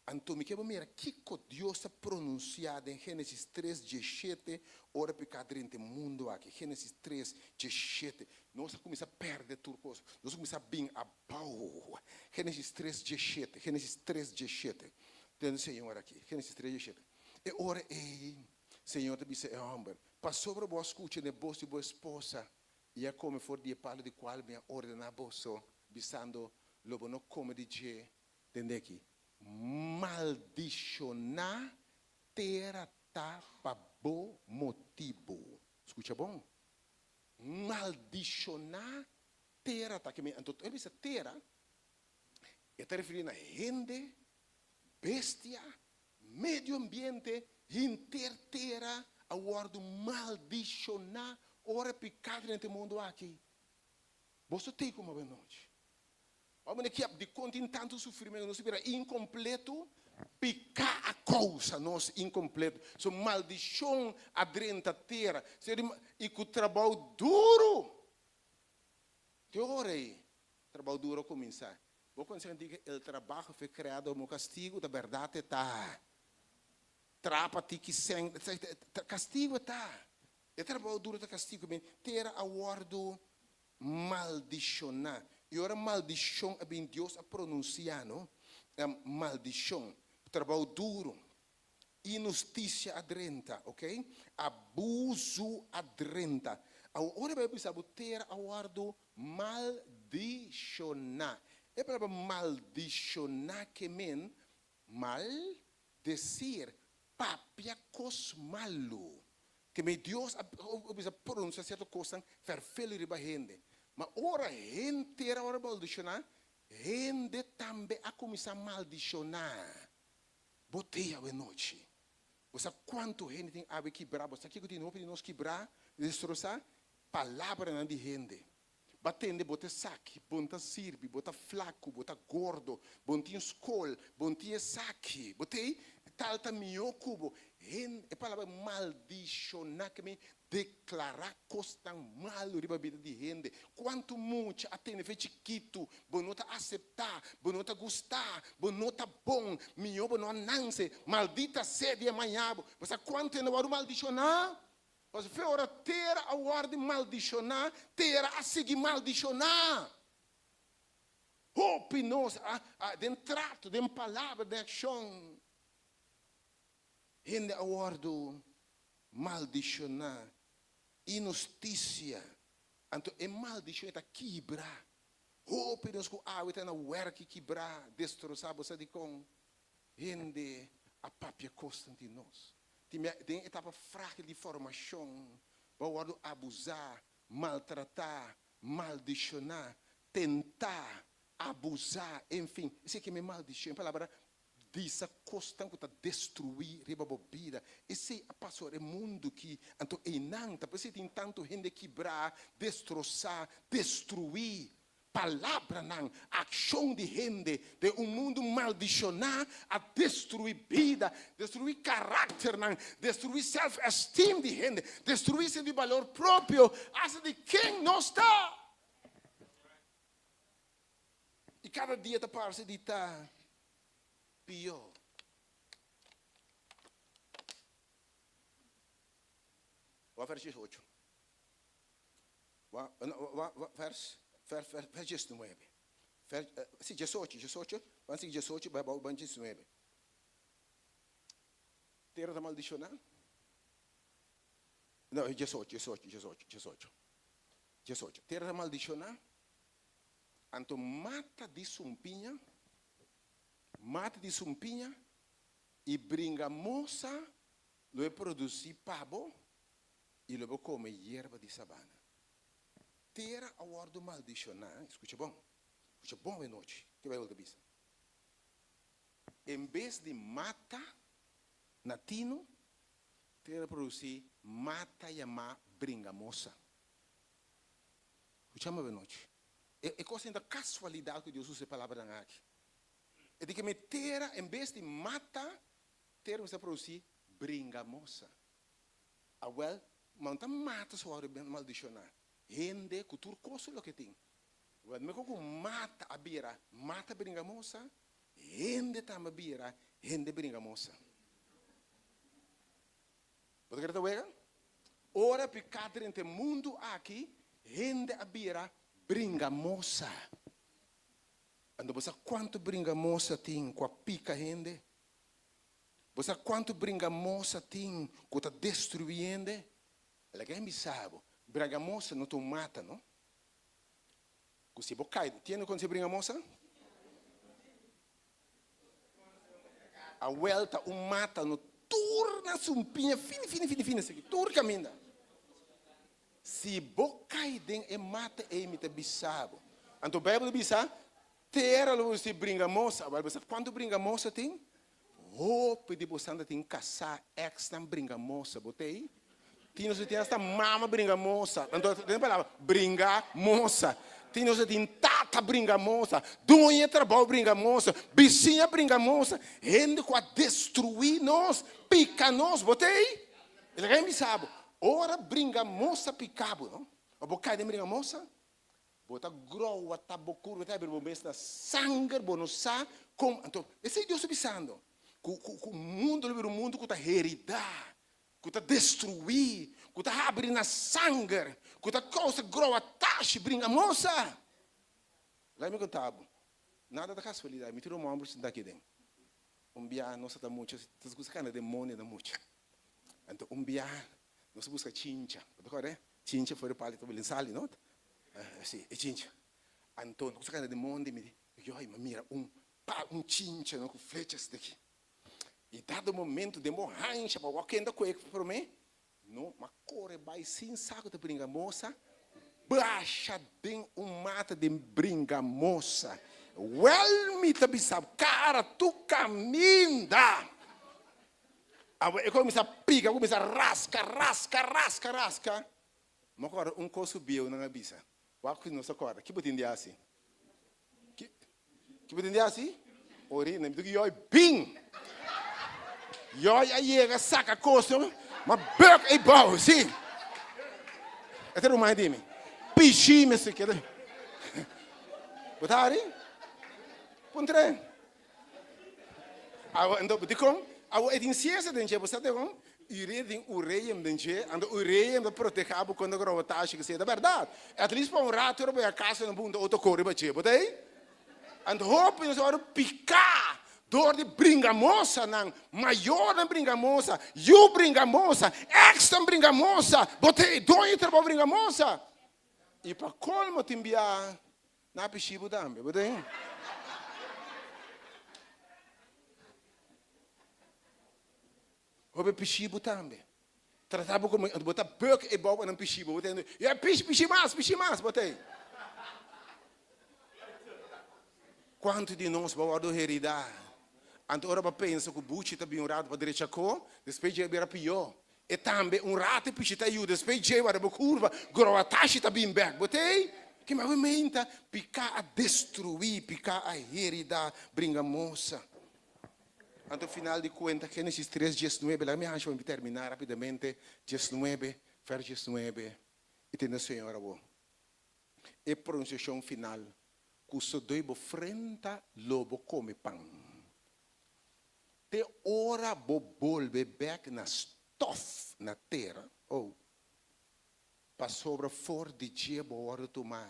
Anto mi ke bo mira kiko Dios a pronunsiá den Génesis tres diesshete ora piká drenta e mundu aki. Génesis tres diesshete. Nos a kuminsá pèrdè tur kos. Nos a kuminsá bin abou. Génesis tres diesshete. Génesis tres diesshete. Tende Señor aki. Génesis tres diesshete. E ora ei Señor ta bisa e hòmber, Pasobra bo a skucha na e bos di bo esposa i a kome for di e palu di kual mi a ordená boso, bisando, Lo bo no kome di dje, Tende aki, maldishoná tera ta pa bo motibu. Skucha bon. Maldishoná tera ta. Anto e bisa tera, e ta referí na hende, bestia, medio ambiente, henter tera a wòrdu maldishoná ora piká drenta e mundu aki. Boso tei ku awe nochi. Ora bo kier dikon tin tantu sufrimentu, nos ta bira inkompletu, piká a kousa nos inkompletu. So maldishon a drenta tera, i ku trabou duru. Te ora ei trabou duru a kuminsá. Bo konse nan di el trabajo fue creado como castigo, ta bèrdat e ta. Trapa tiki sèn, kastigu e ta. E trabou duru ta kastigu, tera a wòrdu maldishoná. I ora maldishon a bin, Dios a pronunsiá, no? Maldishon, trabou duru, inhustisia a drenta, ok? Abusu a drenta. Awor, ora e Beibel bisa bo tera a wòrdu maldishoná, e palabra maldishoná ke men mal desir, papia kos malu. Ke mei Dios a bisa pronuncia cierto cosnan ferfelu riba hende. Ma ora henter a wòrdu maldishoná, hende tambe a kuminsá maldishoná. Bo te awenochi. Bo sa kuantu hende tin awe kibrá? Bo sa kiko tin hopi di nos kibrá, destrosá? Palabranan di hende. Ba tende bo ta esaki, bo no ta sirbi, bo ta flaku, bo ta gordo, bo no tin skol, bo no tin esaki, bo t'ei tal ta mihó ku bo. Hen, e palabra maldishoná ke men deklará kosnan malu riba bida di hende. Kuantu mucha a tende fe chikitu, bo no ta aseptá, bo no ta gustá, bo no ta bon, mihó bo no a nanse, maldita sea di e maña bo. Bo sa kuantu hende a wòrdu maldishoná? Pasobra ora tera a wòrdu maldishoná, tera a sigui maldishoná. Hopi nos a, a, den trato, den palabra, den akshon, hende a wòrdu maldishoná. Inhustisia. Anto e maldishon e ta kibra. Hopi nos ku awe ta na wèrki kibrá, destrosá. Bo sa dikon? Hende a papia kosnan di nos. Tin bia den etapa frágil di formashon, bo a wòrdu abuzá, maltratá, maldishoná, tentá, abuzá, enfin. Esei ke mi maldishon, e palabra bisa kosnan ku ta destruí riba bo bida. Esei a pasa ora e mundu ki, anto einan ta por esei tin tantu hende kibrá, destrosá, destruí. Palabranan, akshon di hende den un mundu maldishoná a destruí bida, destruí karakternan, destruí self-esteem di hende, destruí sentido di balor propio, asta di ken nos ta. I kada dia ta parse di ta pió. Wak verso 18. Vers, vers, vers, vers diesnuebe. Vers, si, diesocho, diesocho, ban sigui diesocho, bai abou, ban diesnuebe. Tera ta maldishoná? No, diesocho, diesocho, diesocho, diesocho. Diesocho. Tera ta maldishoná, anto mata di sumpiña, mata di sumpiña i bringamosa lo e produsí pa bo i lo bo kome yerba di sabana. Tera a wòrdu maldishoná, skucha bon, skucha bon awenochi ke Beibel ta bisa. En bes di mata na tinu, tera a produsí mata yamá bringamosa. Skucha mi awenochi. E e kos ta kasualidat ku Dios usa e palabranan aki. E di ke mi tera en bes di mata, tera mester a produsí bringamosa. Awel, ma no ta mata su wòrdu maldishoná. Hende ku tur kos loke tin. Awel, meko ku mata a bira mata bringamosa? Hende tambe bira hende bringamosa. Bo ta kere ta wega? Ora piká drenta e mundu aki, hende a bira bringamosa. Anto bo sa kuantu bringamosa tin ku a pika hende? Bo sa kuantu bringamosa tin ku ta destruí hende? Laga mi bisa bo, bringamosa no ta un mata, no. Ku si bo kai, tiene kon si bringamosa? Awel ta un mata no tur na sumpiña fini fini fini fini asiki, tur kaminda. Si bo kai den e mata ei mi ta bisa bo. Anto Bijbel ta bisa, tera lo bo si bringamosa. Awel bo sa kuantu bringamosa tin? Hopi di bosan ta tin kasá èksnan bringamosa. Bo ta ei? Tin nos tin hasta mama bringamosa. Anto den palabra bringamosa. Tin nos tin tata bringamosa, doño e trabou bringamosa, bisiña bringamosa, hende ku a destruí nos, pika nos. Bo ta ei? E laga mi bisa bo, ora bringamosa pika bo, no? Ora bo kai den bringamosa, Bo ta growa ta bo kurpa ta habri bo mes na sanger bo no sa kon anto esei Dios ta bisando ku ku ku mundu lo bira un mundu ku ta herida ku ta destrui ku ta habri na sanger ku ta kousa growa tashi bringa mosa laga mi konta bo nada ta kasualidat mi tin un homber sinta aki den un bia nos ta mucha ta gusta kanda demonio na mucha anto un bia nos a buska chincha bo ta kòrda Chincha for e pali ta belen sali no? Si, e chincha. Anto nos a kanda den mondi mi di, yoy, mi a mira un pa un chincha no ku flechas di aki. I dado momento den bo hansha pa wak kenda ku e prome, no, mi a kore bai sin sa ku ta bringa mosa, basha den un mata den bringa mosa. Wèl mi ta bisa bo, kara tu kaminda! Awe e kuminsá pika, kuminsá raska, raska, raska, raska. Mi a kòrda un kos ku bieunan a bisa. Wak ku nos a kòrda. Ki bo tin di hasi? Ki, ki bo tin di hasi? Orina. Mi di ku Yòi, bin! Yòi a yega saka kos, m'a bùk ei bou, si. E ta ruman di mi. Pishi mester keda. Bo ta hari? Puntr'é. Awo anto dikon? Awo e tin siensia den dje, bo sa dikon? Urea tin ureum den dje, anto ureum ta proteha bo kontra grobotashi kese, ta bèrdat. At least pa un rato ora bo ya kasa no punta otro kore riba dje, bo ta ei? Anto hopi nos a wòrdu piká dor di bringamosanan, mayornan bringamosa, yu bringamosa, èksnan bringamosa, bo ta ei? Doño di trabou bringamosa. I pa kolmo tin bia Na pishi bo tambe, bo ta hin? Hopi pishi bo tambe. Trata bo como, bo ta buk e bou nan pishi bo, bo ta hin, ya pishi, pishi mas, pishi mas, bo ta hin. Cuanto di nos bo a wordo herida? Anto ora bo pensa cu buchi ta bin un rato pa drecha co, despues dje a bira pio. E tambe un rato e pishi ta yuda despues dje wara bo kurva groa tashi ta bin bek bo tei ke mi awe meinta pika a destrui pika a herida bringa mosa anto final di kuenta Genesis tres diesnuebe laga mi hashi pa mi termina rapidamente diesnuebe vers diesnuebe i tende Señor abo e pronunciacion final ku sodoi bo frenta lo bo kome pan. Te ora bo bolbe bek na stof na tera, oh, pasobra for di dje bo wòrdu tumá,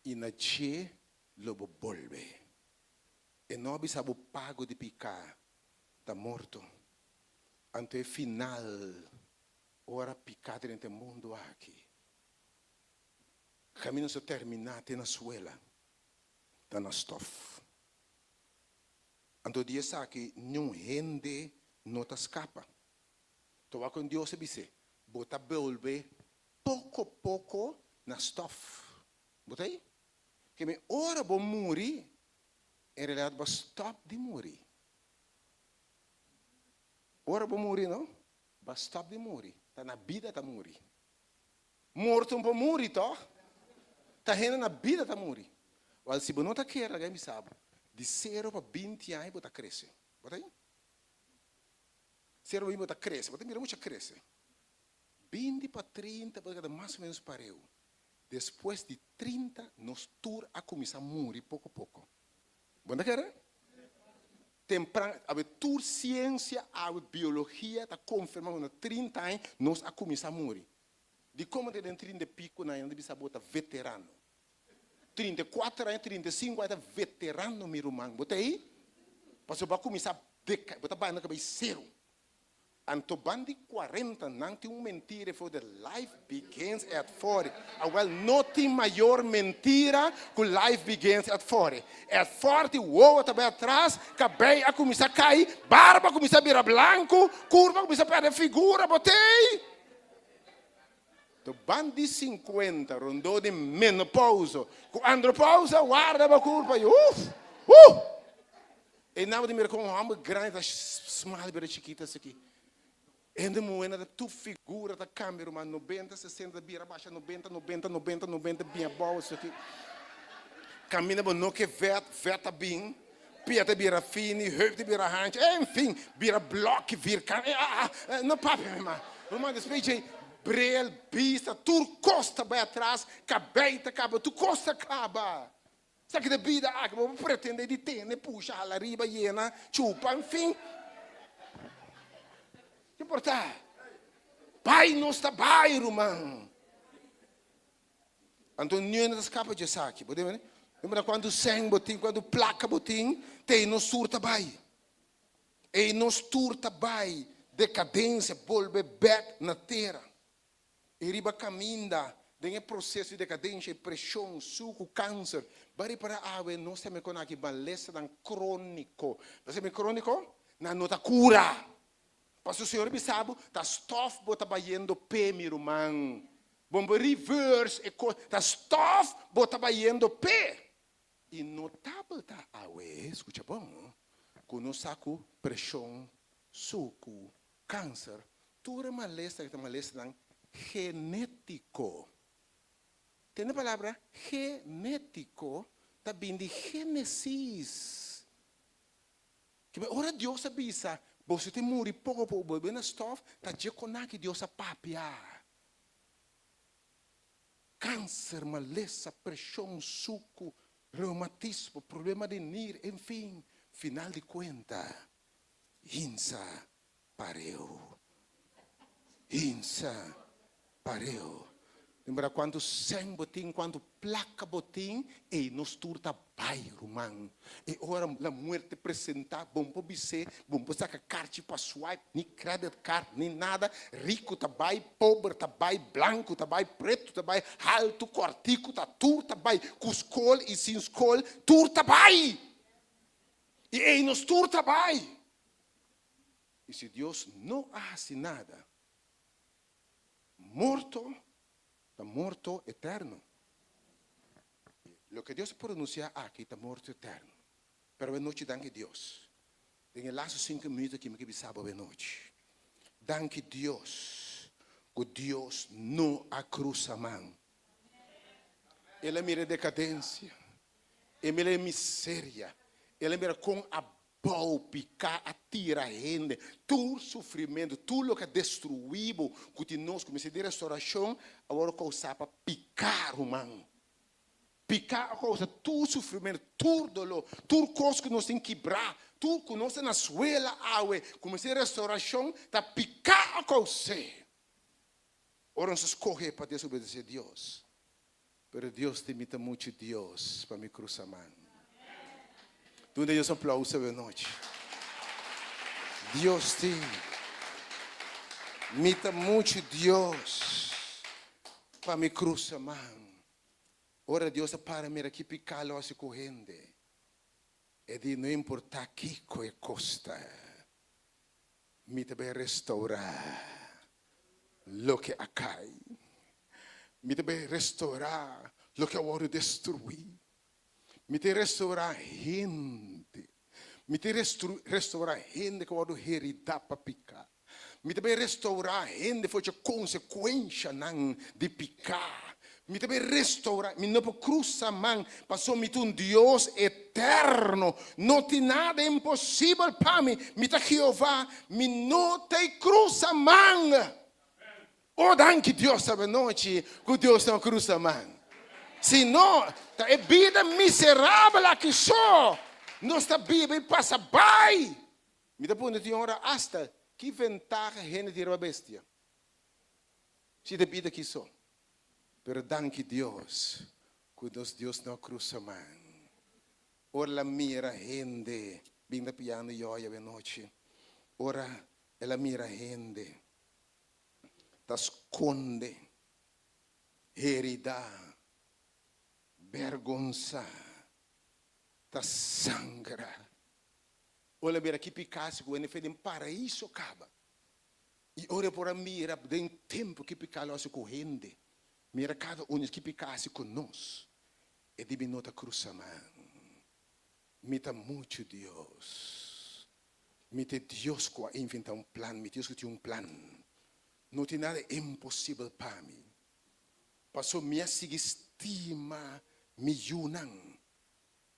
i na dje lo bo bolbe. E no a bisa bo pago di piká ta morto. Anto e final, ora piká drenta e mundu aki, kaminda nos a terminá te na suela, ta na stof. Anto di esaki niun hende no ta skapa. Toba kon Dios a bis'é, Bo ta bolbe poko poko na stòf. Bo ta ei? Ke mi ora bo muri, en realidat bo a stòp di muri. Ora bo muri no, bo a stòp di muri. Ta na bida ta muri. Morto no por muri tòg? Ta hende na bida ta muri. Wèl, si bo no ta kere, laga mi bisa bo, di sero pa binti aña bo ta krese. Bo ta ey? Sero pa binti bo ta krese, bo ta mira mucha krese. Binti pa trinta bo ta keda mas o ménos pareu. Despues di trinta nos tur a kuminsá muri poko poko. Bo no ta kere? Tempran, awe tur siensia, awe biologia ta konfirmá ku na 30 aña nos a kuminsá muri. Dikon bo ta den 30 i piko na aña nan ta bisa bo ta veterano? 34 aña, 35 aña ta veterano mi ruman. Bo ta ei? Pasobra bo a kuminsá dekai, bo ta bai na kabei seru. Anto ban di 40 nan tin un mentira for the life begins at 40. Awel no tin mayor mentira ku life begins at 40. At 40 wowo ta bai atras, kabei a kuminsá kai, barba a kuminsá bira blanku, kurpa a kuminsá pèrdè figura, bo ta ei? To ban di 50 rondó di menopousa ku andropousa warda bo kurpa i uf! Uh! E nan bo ta mira kon un hòmber grandi ta smal bira chikito asiki. Hende muhé nan ta tur figura ta kambia ruman 90, 60 ta bira basha 90, 90, 90, 90 bin abou asiki. Kaminda bo no ke vèt, vèt ta bin, pia ta bira fini, heup ta bira hanchi, enfin bira blòki virkan e ah ah no papia mi mas. Ruman despues djei bril, bista, tur kos ta bai atras, kabei ta kaba, tur kos ta kaba. Esaki ta bida aki, bo por pretende di tene, pusha, hala riba, yena, chupa, en fin. Ki importa? Bai nos ta bai, ruman. Anto niun no ta skapa dje esaki. Bo tende? No importa kuantu sèn bo tin, kuantu plaka bo tin, te nos tur ta bai. Ei nos tur ta bai, dekadensia, bolbe bèk na tera. I riba kaminda den e proseso di dekadensha i preshon, suku, kanser. Ba ripará awe nos ta mekon aki malesanan króniko. Bo sa mi króniko? Nan no ta kura. Pasobra Señor a bisa bo, ta stòf bo ta bayendo p'e, mi ruman. Bo no reverse e kos, ta stòf bo ta bayendo p'e. I notabel ta awe, skucha bon, ku nos sa ku preshon, suku, Kanser, tur e malesa ta malesanan genétiko. Tende palabra genétiko ta bin di Génesis. Kiba ora Dios a bisa, boso tin muri poko poko bolbe na stòf, ta dje konaki Dios a papia. Kanser, malesa, preshon, suku, reumatismo, problema di nir, enfin, final di kuenta, Hinsa pareu. Hinsa pareu. Lembra kuantu sèn bo tin, kuantu plaka bo tin, ei nos tur ta bai, ruman. E ora la muerte presentá, bo no por bis'é, bo no por saka karchi pa swipe, ni credit card, ni nada. Riku ta bai, pober ta bai, blanku ta bai, pretu ta bai, haltu, kòrtiku ta, tur ta bai. Ku skol i sin skol, tur ta bai. I ei nos tur ta bai. I si Dios no a hasi nada, morto ta morto eterno. Loke Dios a pronunsiá aki ta morto eterno. Pero awenochi danki Dios. Den e lastu sinku minuto aki mi ke bisa bo awenochi. Danki Dios ku Dios no a krusa man. El a mira e dekadensia. E mira e miseria. El a mira kon abou piká a tira hende. Tur sufrimentu, tur loke a destruí bo ku tin nos ku mester di restorashon a wòrdu kousá pa piká, ruman. Piká a kousa tur sufrimentu, tur doló, tur kos ku nos tin kibrá, tur ku nos ta na suela awe ku mester di restorashon, ta piká a kous'é. Ora nos a skohe pa desobedesé Dios, Pero Dios tin mi ta muchu Dios pa mi crusa man. Duna Dios un aplauso awe nochi. Dios tin mi ta muchu Dios pa mi crusa man. Ora Dios a para mira ki pica lo haci cu hende, e di no importa kico e costa, Mi ta bai restaurá loke a kai. Mi ta bai restaurá loke a wòrdu destruí. Mi ta restaurá hende. Mi ta restaurá hende ku a wòrdu heridá pa piká. Mi ta bai restaurá hende for dje konsekuenshanan di piká. Mi ta bai restaurá, mi no por krusa man, pasobra mi ta un Dios eterno. No tin nada imposibel pa mi. Mi ta Jehová, mi no ta krusa man. Oh, danki Dios avenochi ku Dios no krusa man. Si no, ta e bida miserabel aki so. Nos ta biba i pasa bai. Mi ta puntra tin ora asta ki ventaha hende tin riba bestia si ta bida aki so. Pero danki Dios ku nos Dios no a krusa man. Ora el a mira hende bin ta piando yoya awe nochi, ora el a mira hende ta skonde, heridá, bergonsá, ta sangra. Ora el a mira ki piká si ku hende fe den paraiso kaba. I ora e por a mira den tempu ki piká lo hasi ku hende, mira kada un di ki piká hasi ku nos, e di mi no ta krusa man. Mi ta muchu Dios. Mi ta e Dios ku a inventá un plan, mi Dios ku tin un plan. No tin nada imposibel pa mi. Pasobra mi a sigui stima mi yunan.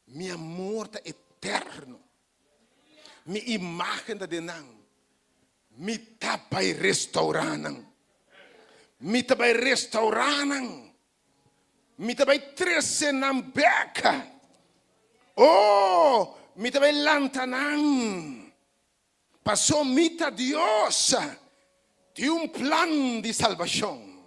Mi amor ta eterno. Mi imágen ta den nan. Mi ta bai restaurá nan. Mi ta bai restaurá nan. Mi ta bai trese nan bek. Oh, mi ta bai lanta nan. Paso mi ta Dios. Tin un plan di salbashon.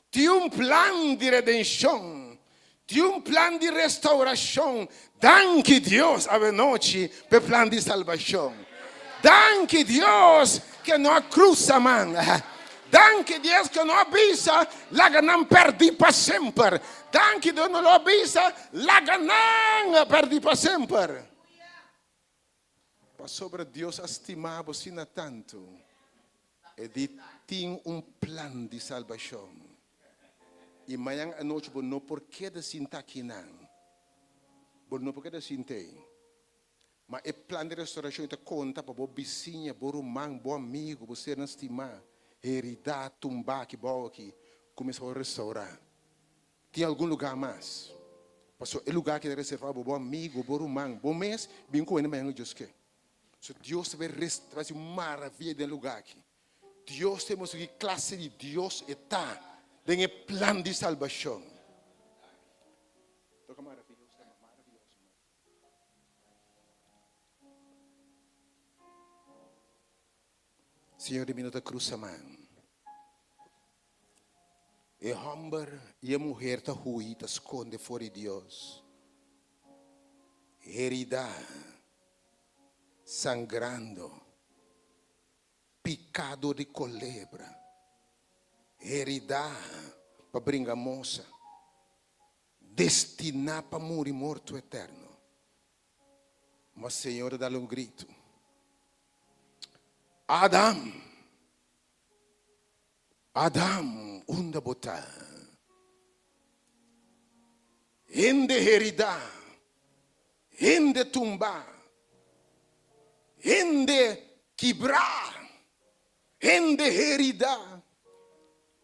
Tin un plan di redenshon. Tin un plan di restaurashon. Danki Dios awenochi pa e plan di salbashon. Danki Dios ke no a krusa man. Danki Dios ke no a bisa laga nan pèrdí pa semper. Danki Dios no lo a bisa laga nan pèrdí pa semper. Pasobra Dios a stima bo asina tantu, e di tin un plan di salbashon. I mañan anochi bo no por keda sinta akinan. Bo no por keda sinta ei. Ma e plan di restaurashon ta konta pa bo bisiña, bo ruman, bo amigu, bo sernan stimá, heridá, tumbá aki bou aki, kuminsá bo restaurá. Tin algun lugá mas. Pasobra e lugá ki ta reservá bo, bo amigu, bo ruman, bo mes, bin ku hende mañana ku Dios ke. So Dios ta bai rest, ta bai hasi un maravia den e lugá aki. Dios ta mustra ki klase di Dios e ta den e plan di salbashon. Toka maravioso, maravioso. Señor di mi no ta krusa man. E hòmber i e muher ta hui, ta skonde for di Dios. Heridá, sangrando, piká dor di kolebra, heridá pa bringa mosa, destiná pa muri morto eterno. Ma Señor a dal un gritu, Adam! Adam, unda bo ta? Hende heridá, hende tumbá, hende kibrá, hende heridá,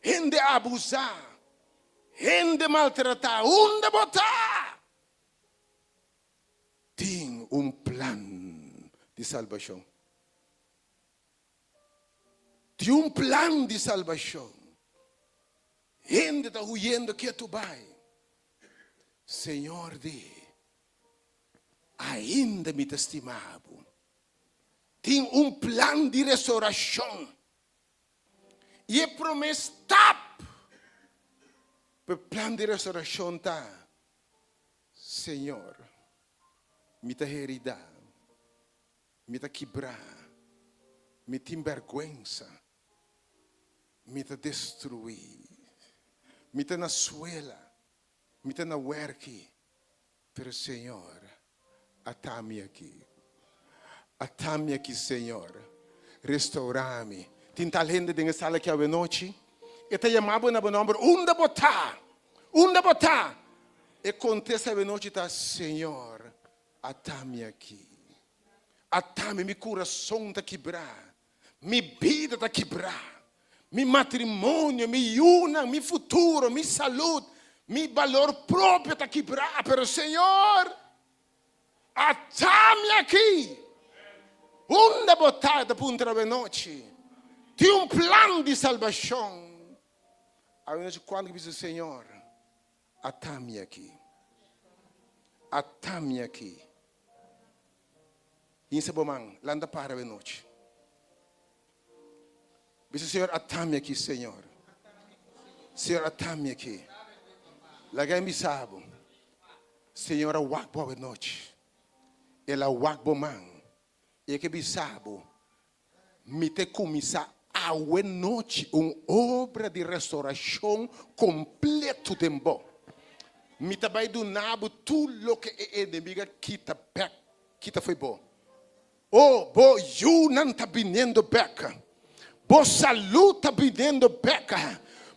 hende abusá, hende maltratá, unda bo ta? Tin un plan di salbashon. Tin un plan di salbashon. Hende ta huyendo ketu bai. Señor di, Ainda mi ta stima bo. Tin un plan di restourashon. I e promé stap pa e plan di restourashon ta, Señor, mi ta heridá. Mi ta kibrá, mi tin bèrgwensa, mi ta destruí. Mi ta na suela, mi ta na wèrki, pero Señor, ata mi aki. Ata mi aki, Señor, restourá mi. Tin tal hende den e sala aki awenochi? E ta yama bo na bo nòmber, Unda bo ta? Unda bo ta? E kontesta awenochi ta, Señor, Ata mi aki. Ata mi, mi kurason ta kibrá, mi bida ta kibrá, mi matrimonio, mi yunan, mi futuro, mi salud, mi balor propio ta kibrá, pero Señor, ata mi aki. Unda bo ta? E ta puntra awenochi. Tin un plan di salbashon. Awenochi kuantu ki bisa, Señor, Ata mi aki. Ata mi aki. Hinsa bo man, lanta para awe nochi. Bisa Señor, atami aki, Señor. Señor, atami aki. Laga mi bisa bo. Señor a wak bo awe nochi. El a wak bo man. I e ke bisa bo, Mi te kuminsá awe nochi un obra di restaurashon kompleto den bo. Mi ta bai duna bo tur loke e enemigu a kita bèk, kita fo'i bo. O, bo yunan ta biniendo bèk. Bo salú ta biniendo bèk.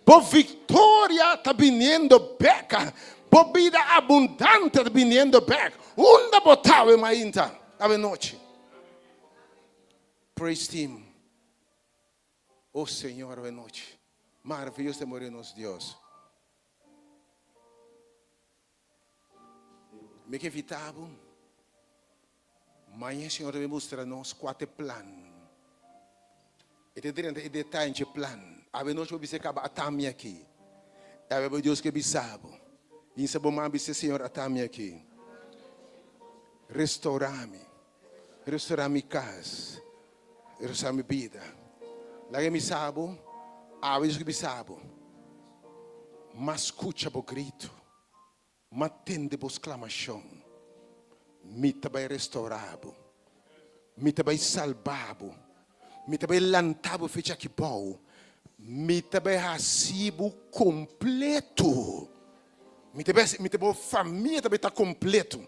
Bo viktoria ta biniendo bèk. Bo bida abundante ta biniendo bèk. Unda bo ta awe mainta, awe nochi? Praise team. O Señor awe nochi. Maravilloso ta morir nos Dios. Mi ke invita bo. Maña Señor ta bin mustra nos kua ta e plan. E ta drenta e detaye dje plan. Awe nochi bo bisa kaba ata mi aki. E awe bo Dios ke bisa bo. Insa bo man bisa Señor ata mi aki. Restaura mi. Restaura mi kas. Restaura mi bida. Laga mi sa bo. Awe Dios ke bisa bo. Mas skucha bo grito. M'a tende bo sklamashon. Mi ta bai restourá bo. Mi ta bai salbá bo. Mi ta bai lantá bo fecha aki bou. Mi ta bai hasi bo kompleto. Mi ta bai hasi, mi ta bo famia ta bai ta kompleto.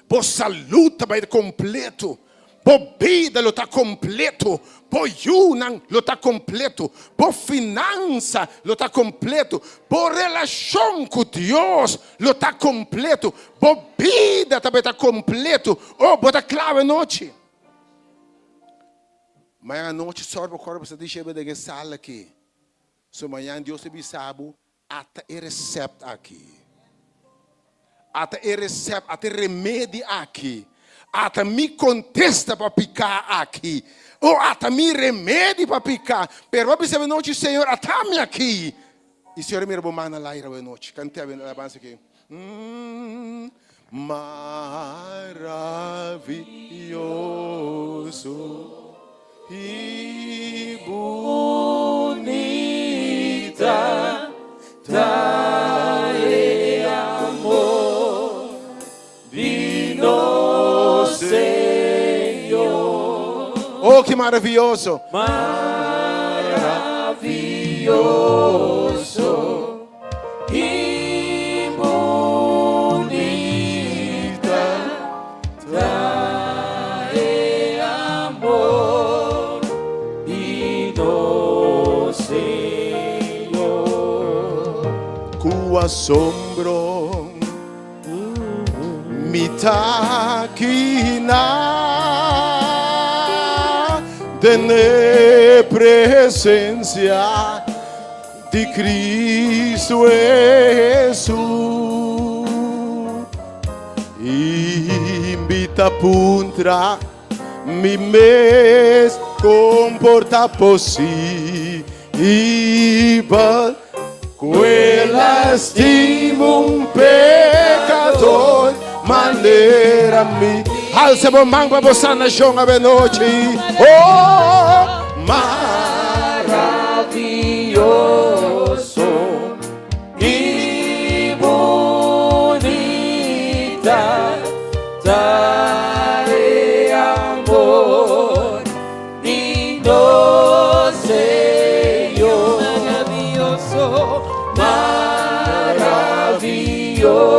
Bo salud ta bai kompleto. Bo bida lo ta kompleto. Bo yunan lo ta kompleto. Bo finansa lo ta kompleto. Bo relashon ku Dios lo ta kompleto. Bo bida ta bai ta kompleto. Oh, bo ta kla awenochi. Mañan anochi sòru bo kòrda bo sa di shebe den e sala aki. So mañan Dios ta bisa bo Ata e recept aki. Ata e recept, ata e remedi aki. Ata mi contesta pa pica aki. Oh, ata mi remedi pa pica. Pero bo a bisa awenochi, Señor, ata mi aki. Y Señor a mira bo man na laira awenochi. Cante awe alabanza aki. Mm, maravilloso y bunita ta e amor di nos Señor. Oh, ki maravilloso! Maravilloso. Y bunita ta e amor di nos Señor. Ku asombro mi ta kina den e presencia Di Cristo Hesus Invita puntra mi mes con por ta posibel Cu el a stima un pecador manera mi. Alza bo man pa bo sanacion avenochi. Oh, Maravilloso y bunita ta e amor di nos Señor. Maravilloso,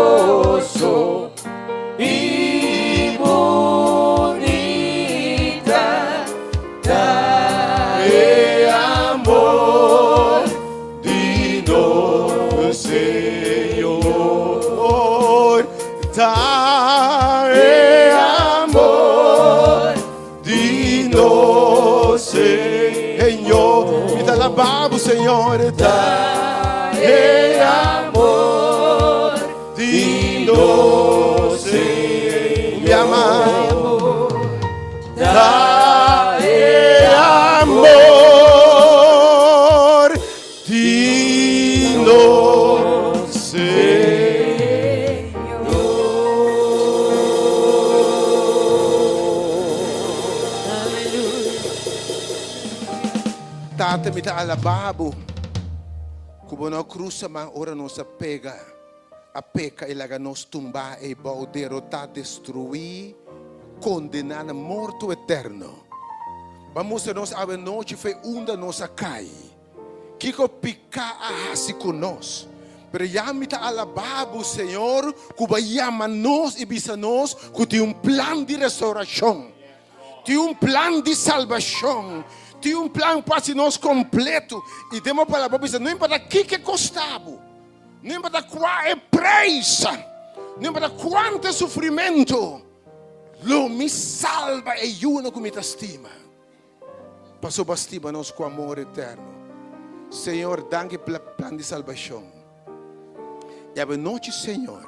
Maravilloso y bunita ta E amor di nos Señor ta e amor di nos Señor. Mi ta alabá bo, Señor, ta e amor di nos Señor. Mi amor ta e amor di nos Señor. Tata, mi ta alabá Bo ku Bo no a krusa man ora nos a pega, a peka i laga nos tumbá ei bou, derotá, destruí, kondená na morto eterno. Bo a mustra nos awe nochi fe unda nos a kai. Kiko piká a hasi ku nos? Pero ya mi ta alabá Bo, Señor, ku Bo a yama nos i bisa nos ku tin un plan di restaurashon, tin un plan di salbashon, tin un plan pa hasi nos kompleto. I den Bo palabra Bo bisa, no importa kiko e kosta bo, no importa kua e preis, no importa kuantu e sufrimentu, lo mi salba e yunan ku mi ta stima. Pasobra bo a stima nos ku amor eterno. Señor, danki pa plan di salbashon. I abenochi, Señor,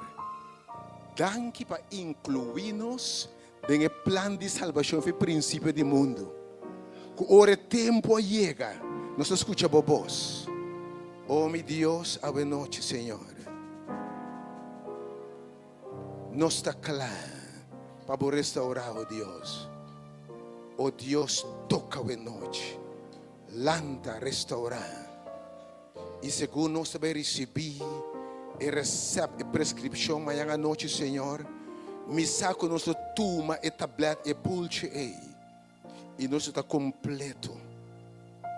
danki pa inkluí nos den e plan di salbashon for e prinsipio di mundu. Ku ora e tempu a yega, nos ta skucha bo bos. O mi Dios, abenochi, Señor, nos ta kla pa bo restaurá, o Dios. O Dios, toka awenochi. Lanta, restaurá. I segun nos ta bai risibí e resèpt, e preskripshon mañan anochi, Señor, mi sa ku nos lo tuma e tablèt, e pulchi ei, i nos lo ta kompleto.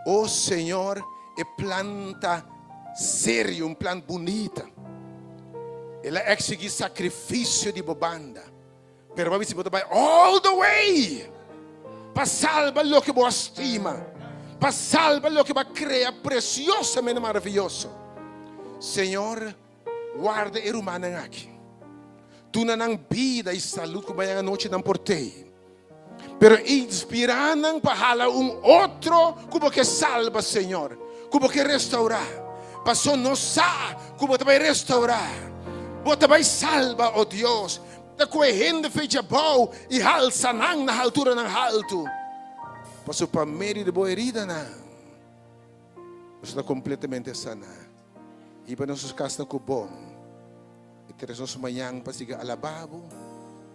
O Señor, e plan ta serio, un plan bunita. El a eksigí sakrifisio di bo banda. Pero bo a bisa bo ta bai all the way pa salba loke bo a stima, pa salba loke bo a krea presiosamente maravioso. Señor, warda e rumannan aki. Duna nan bida i salud ku mañan anochi nan por tei. Pero inspirá nan pa hala un otro ku bo ke salba, Señor, ku bo ke restaurá. Paso nos sa ku bo ta bai restaurá, bo ta bai salba, o Dios. Ta ku e hende fecha abou i halsa nan na halturanan haltu. Paso pa medio di bo heridanan nos ta kompletamente saná. Hiba nos kasnan ku bon i trese nos mañan pa sigui alabá bo.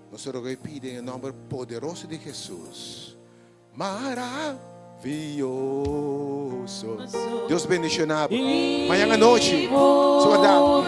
Nos ta roga i pidi den e nòmber poderoso di Hesus. Maravioso. Dios bendiciona bo. Mañan anochi. Su wardá.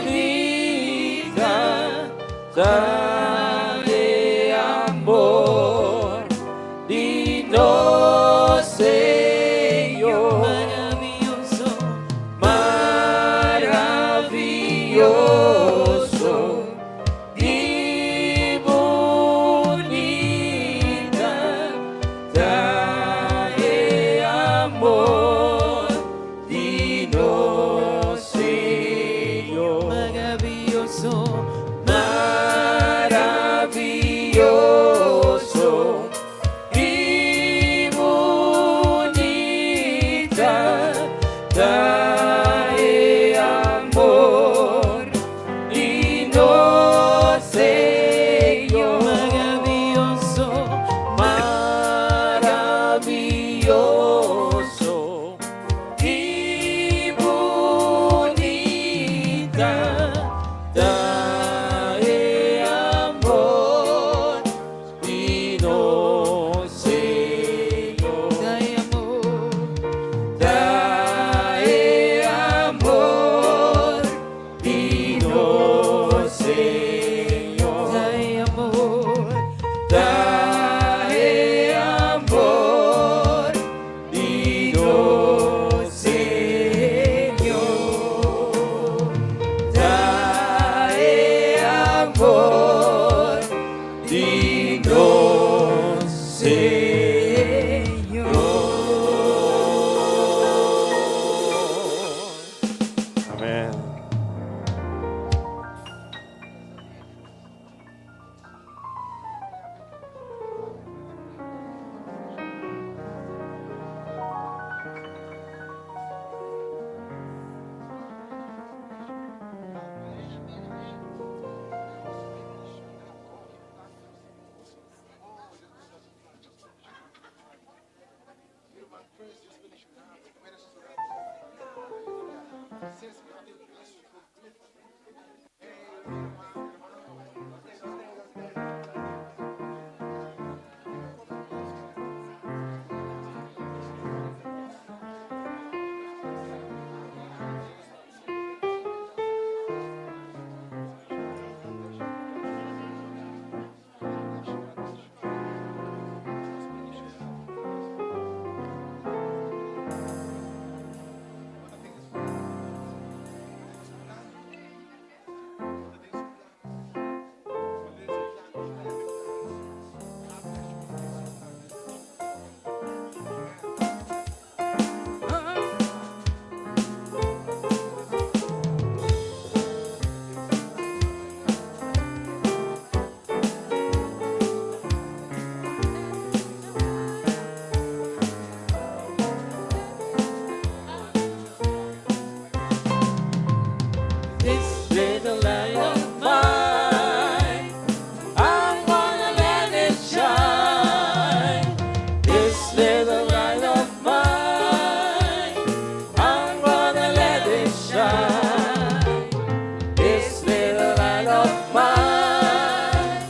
of mine.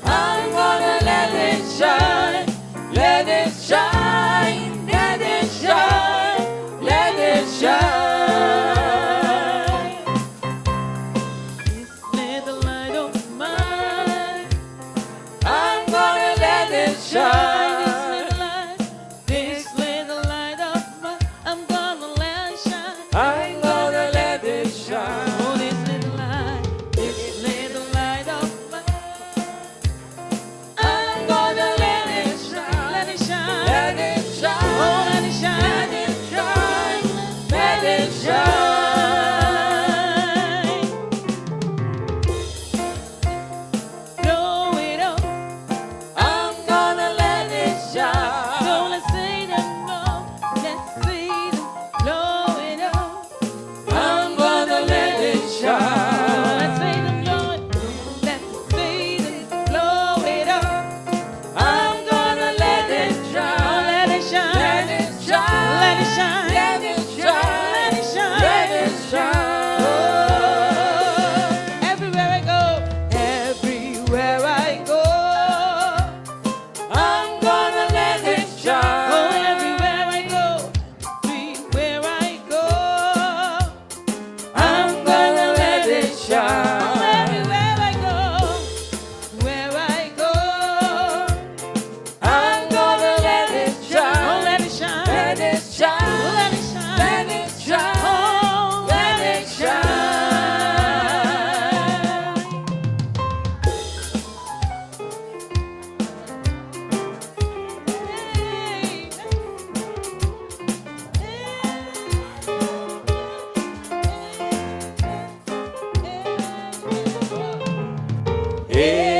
I'm gonna let it shine, let it shine, let it shine, let it shine. This little light of mine. I'm gonna let it shine. This little light of mine, I'm gonna let it shine. I'm gonna let it shine. Oh, this little light of mine. I'm gonna let it shine. Let it shine. Let it shine. Oh, let it shine. Let it shine. Let it shine. Blow it up. I'm gonna let it shine. Don't let Satan know. Let Satan blow it up. I'm gonna let it shine. Let Satan blow it. Let Satan blow it up. I'm gonna let it Oh, shine. let it shine. Let it shine. Let it shine. Let it shine. Let it shine. Let it shine. Oh, everywhere I go, everywhere I go. I'm gonna let it shine. Oh, everywhere I go, everywhere I go. I'm gonna let it Oh, shine. everywhere I go, where I go. I'm gonna let it shine. Oh, let it shine. Let it shine. Let it shine. Let it shine. Oh, Let it shine. Hey. Hey.